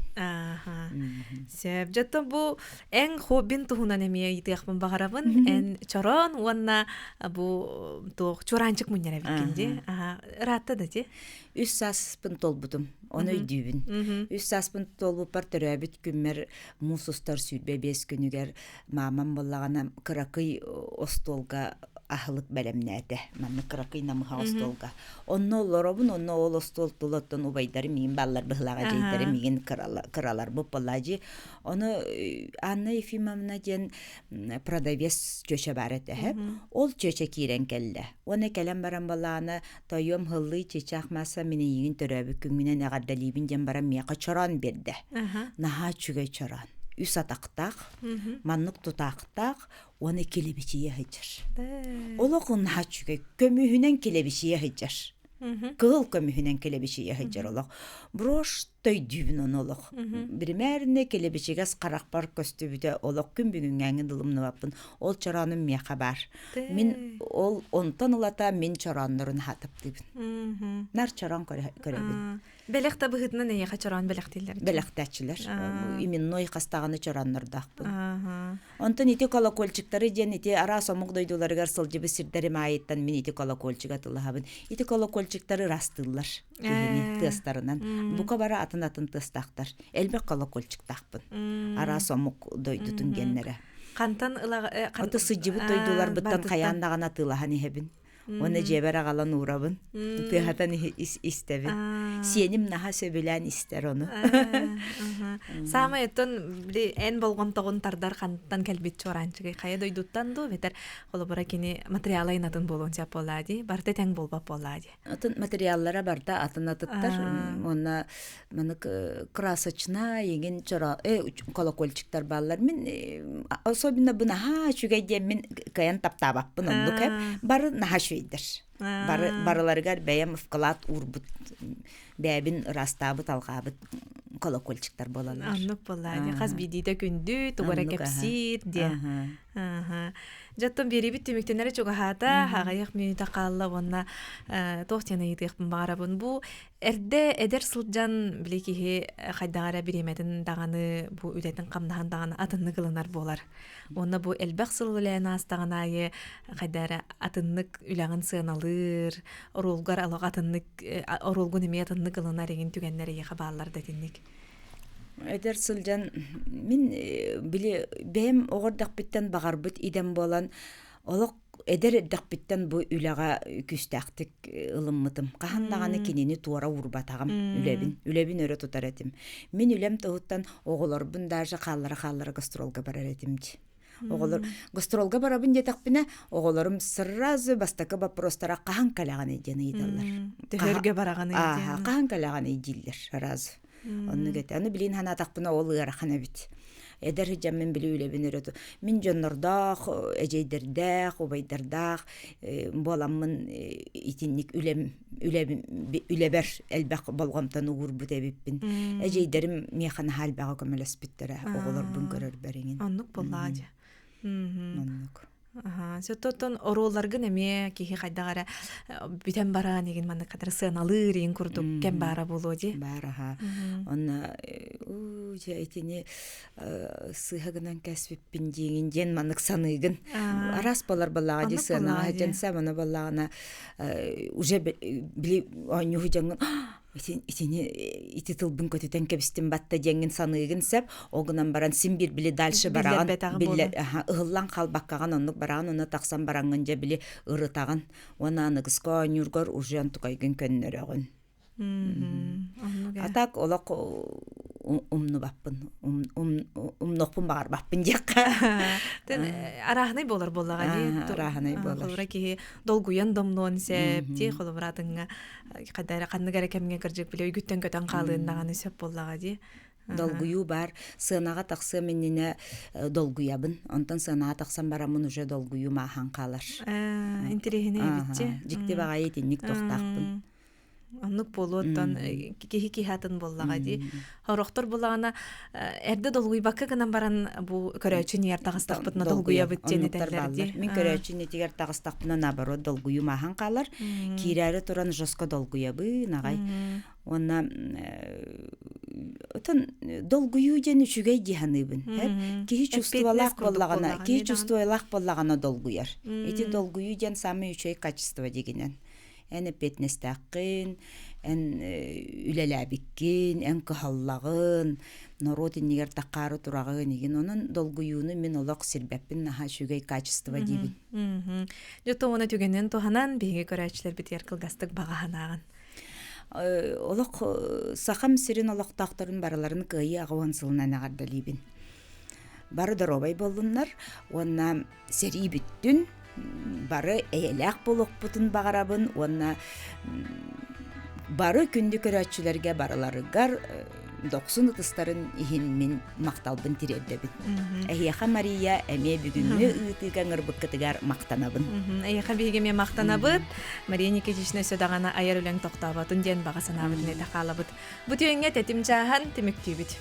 сөп дьэ бу эн хоббин туһунан эмиэ ыйытыахпын баҕарабын эн чороон уонна бу туох чуораанчык мунньар эбиккин дии ыраатта да ти Үс сааспын толбутум, ону өйдүүбүн. Үс сааспын толбуппар төрөөбүт күммэр муус устар 25 күнүгэр маамам буоллаҕына кыракый остуолга аһылык бэлэмнээтэ. Маннык кыракый намыһах остуолга. Онно олоробун, онно ол остуол тулаттан убайдарым миигин бааллар быһылаах эдьиийдэрим миигин кыралар буоллаажи. Ону Анна Ефимовна диэн продавец чүөчэ баар этэ. Ол чүөчэ киирэн кэллэ. Уонна кэлэн баран балаана Тойуом һыллыы чычаах маасса мин эйигин төрөөбүт күҥҥүнэн эҕэрдэлиибин диэн баран миэхэ чороон биэрдэ. Наһаа үчүгэй чороон. Үс атахтаах, маннык тутаахтаах уонна килэбичийэ сылдьар. Олох наһаа үчүгэй. Көмүһүнэн килэбичийэ сылдьар. Кыһыл көмүһүнэн килэбичийэ сылдьар олох. Брошь өйдүүбүн ону олох. Биримээринэ килэбичигэс харахпар көстүбүтэ олох күн бүгүҥҥээҥи дылымныбаппын. Ол чороонум миэхэ баар. Мин ол онтон ылата мин чорооннорун аһатаптыыбын. Нар чороон көрөбүн. Бэлэх да быһыытынан эйиэхэ чороон бэлэхтииллэр. Бэлэхтээччилэр. Именной хастаҕаны чорооннордоохпун. Онтон ити колокольчиктары диэн ити араас омук дойдуларыгар сылдьыбыт сирдэрим аайыттан мин ити колокольчик атылаһабын. Ити колокольчиктары ырастыыллар киһини тыастарынан. Бука бары атын-атын тыастаахтар. Элбэх колокольчиктаахпын. Араас омук дойдутун геннэрэ. Хантан ыла Ото сылдьыбыт дойдуларбыттан хайаан даҕаны атыылаһан иһэбин. Уонна дьиэбэр аҕалан уурабын. Тыаһатан истэбин. Сиэним наһаа сөбүлээн истэр ону. Саамай оттон били эн болҕомтоҕун тардар хантан кэлбит чуораанчыгый хайа дойдуттан дуу бэтэр холобура кини материала атын буолуон сөп буоллаа дии барыта тэҥ буолбат буоллаа дии Атын материаллара барда атын атыттар уонна манык красочная игин чоро колокольчиктар бааллар мин особенно бу наһаа үчүгэй диэн мин кыайан таптаабаппын оннук эп бары наһаа үчүгэйдэр бары барыларыгар бэйэм вклад уурбут бэйэбин ыраастаабыт алҕаабыт колокольчиктар буолаллар оннук буоллаа дии хас биирдиитэ күндү тугу эрэ кэпсиир диэн Дьэ оттон биэриибит түмүктэнэрэ чугаһаата, аҕыйах мүнүүтэ хаалла уонна туох диэн ыйытыахпын баҕарабын. Бу эрдэ эдэр сылдьан били киһи хайдах эрэ бириэмэтин даҕаны, бу үлэтин хамнаһын даҕаны атыннык ылынар буолар. Уонна бу элбэх сыл үлээн аастаҕын аайы хайдах эрэ атыннык үлэҕин сыаналыыр, оруолгар олох атыннык оруолгун эмиэ атыннык ылынар игин түгэннэр эйиэхэ бааллар да итинник. Эдэр сылдьан мин били бэйэм оҕо эрдэхпиттэн баҕарбыт идэм буолан олох эдэр эрдэхпиттэн бу үлэҕэ күүстээхтик ылыммытым. Хаһан даҕаны кинини туора уурбатаҕым үлэбин. Үлэбин өрө тутар этим. Мин үлэм туһуттан оҕолорбун даже хааллара-хааллара гастролга барар этим дии. Оҕолор гастролга барабын диэтэхпинэ, оҕолорум сразу бастакы вопростара хаһан кэлэҕиний диэн ыйыталлар. Төһөргө бараҕыный диэн. Хаһан кэлэҕиний дииллэр сразу. Оннук этэ. Аны билин санаатахпына ол ыарахан эбит. Эдэр сылдьаммын били үлэбин өрө мин дьоннордоох, эдьиийдэрдээх, убайдардаах буоламмын итинник үлэм үлэбэр элбэх болҕомтону уурбут эбиппин. Эдьиийдэрим миэхэ наһаа элбэҕи көмөлөспүттэрэ оҕолорбун көрөрбөр иҥин. Оннук буоллаа дьэ. Оннук. Сөттөттөн оруолларгын эмиэ киһи хайдах эрэ бүтэн бараан игин маннык катары сыаналыыр иин курдук кэм баара буолуо дии. Баар аха. Онно дьэ итини сыыһа гынан кэспиппин диигин диэн маннык саныыгын. Араас болар баллаҕа дии сыанаҕа дьэнсэ мана баллаҕына уже били оонньууһу дьоҥҥун итини ити тылбын көтүтэн кэбистим батта диэҥҥин саныыгын сөп ол гынан баран син биир били дальше бараҕын биллэр ыһыллан халбаккаҕын оннук бараҕын онно тахсан бараҥҥын дьэ били ырытаҕын уонна аныгыска оонньуургар уже онтукайгын көннөрөҕүн. А так олох умнубаппын умнуохпун баҕарбаппын диэххэ. Арааһынай буолар буоллаҕа дии. Арааһынай буолар. Холобура киһи долгуйан домнуон сөп дии холобура атыҥҥа ханна эрэ ханнык эрэ кэмҥэ кырдьык били өйгүттэн көтөн хаалыан даҕаны сөп буоллаҕа дии. Долгуйуу баар. Сыанаҕа тахсыам иннинэ долгуйабын. Онтон сыанаҕа тахсан бараммын уже долгуйуум ааһан хаалар. Интэриэһинэй эбитчи. Дьикти баҕайы итинник туохтаахпын. Оннук буолуоттан киһи киһи атын буоллаҕа дии. Хорохтор булаҕына эрдэ долгуйбакка гынан баран бу көрөөччү ньиэр таҕыстахпытына долгуйабыт диэн этэллэр дии. Мин көрөөччү нитигэр таҕыстахпына наоборот долгуйум ааһан хаалар. Киирээри туран жестко долгуйабын аҕай. Уонна отон долгуйуу диэн үчүгэй дии саныыбын. Киһи чувстволаах буоллаҕына, киһи чувстволаах буоллаҕына долгуйар. Ити долгуйуу диэн самый үчүгэй качество дигинэн. Эн эппиэтинэстээххин, эн үлэлээбиккин, эн кыһаллаҕын, норуот иннигэр таххаары тураҕын игин. Онон долгуйууну мин олох сирбэппин, наһаа үчүгэй качество диибин. Дьэ, уонна түгэнин туһанан биһиги көрөөччүлэрбитигэр кылгастык баҕа санааҕын. Олох Сахам сирин олохтоохторун барыларын Кыайыы 80 сылынан эҕэрдэлиибин. Бары доруобай буоллуннар уонна сэрии бүттүн, бары эйэлээх буолуохпутун баҕарабын уонна бары күндү көрөөччүлэргэ барыларыгар дохсун ытыстарын иһин мин махталбын тириэрдэбин. Эһиэхэ Мария эмиэ бүгүҥҥү ыытыыга ыҥырбыккытыгар махтанабын. Эйиэхэ биһиги эмиэ махтанабыт. Мария Никитична өссө даҕаны айар үлэҥ тохтооботун диэн баҕа санаабытын этэ хаалабыт. Бу түгэҥҥэ тэтим чааһан түмүктүүбүт.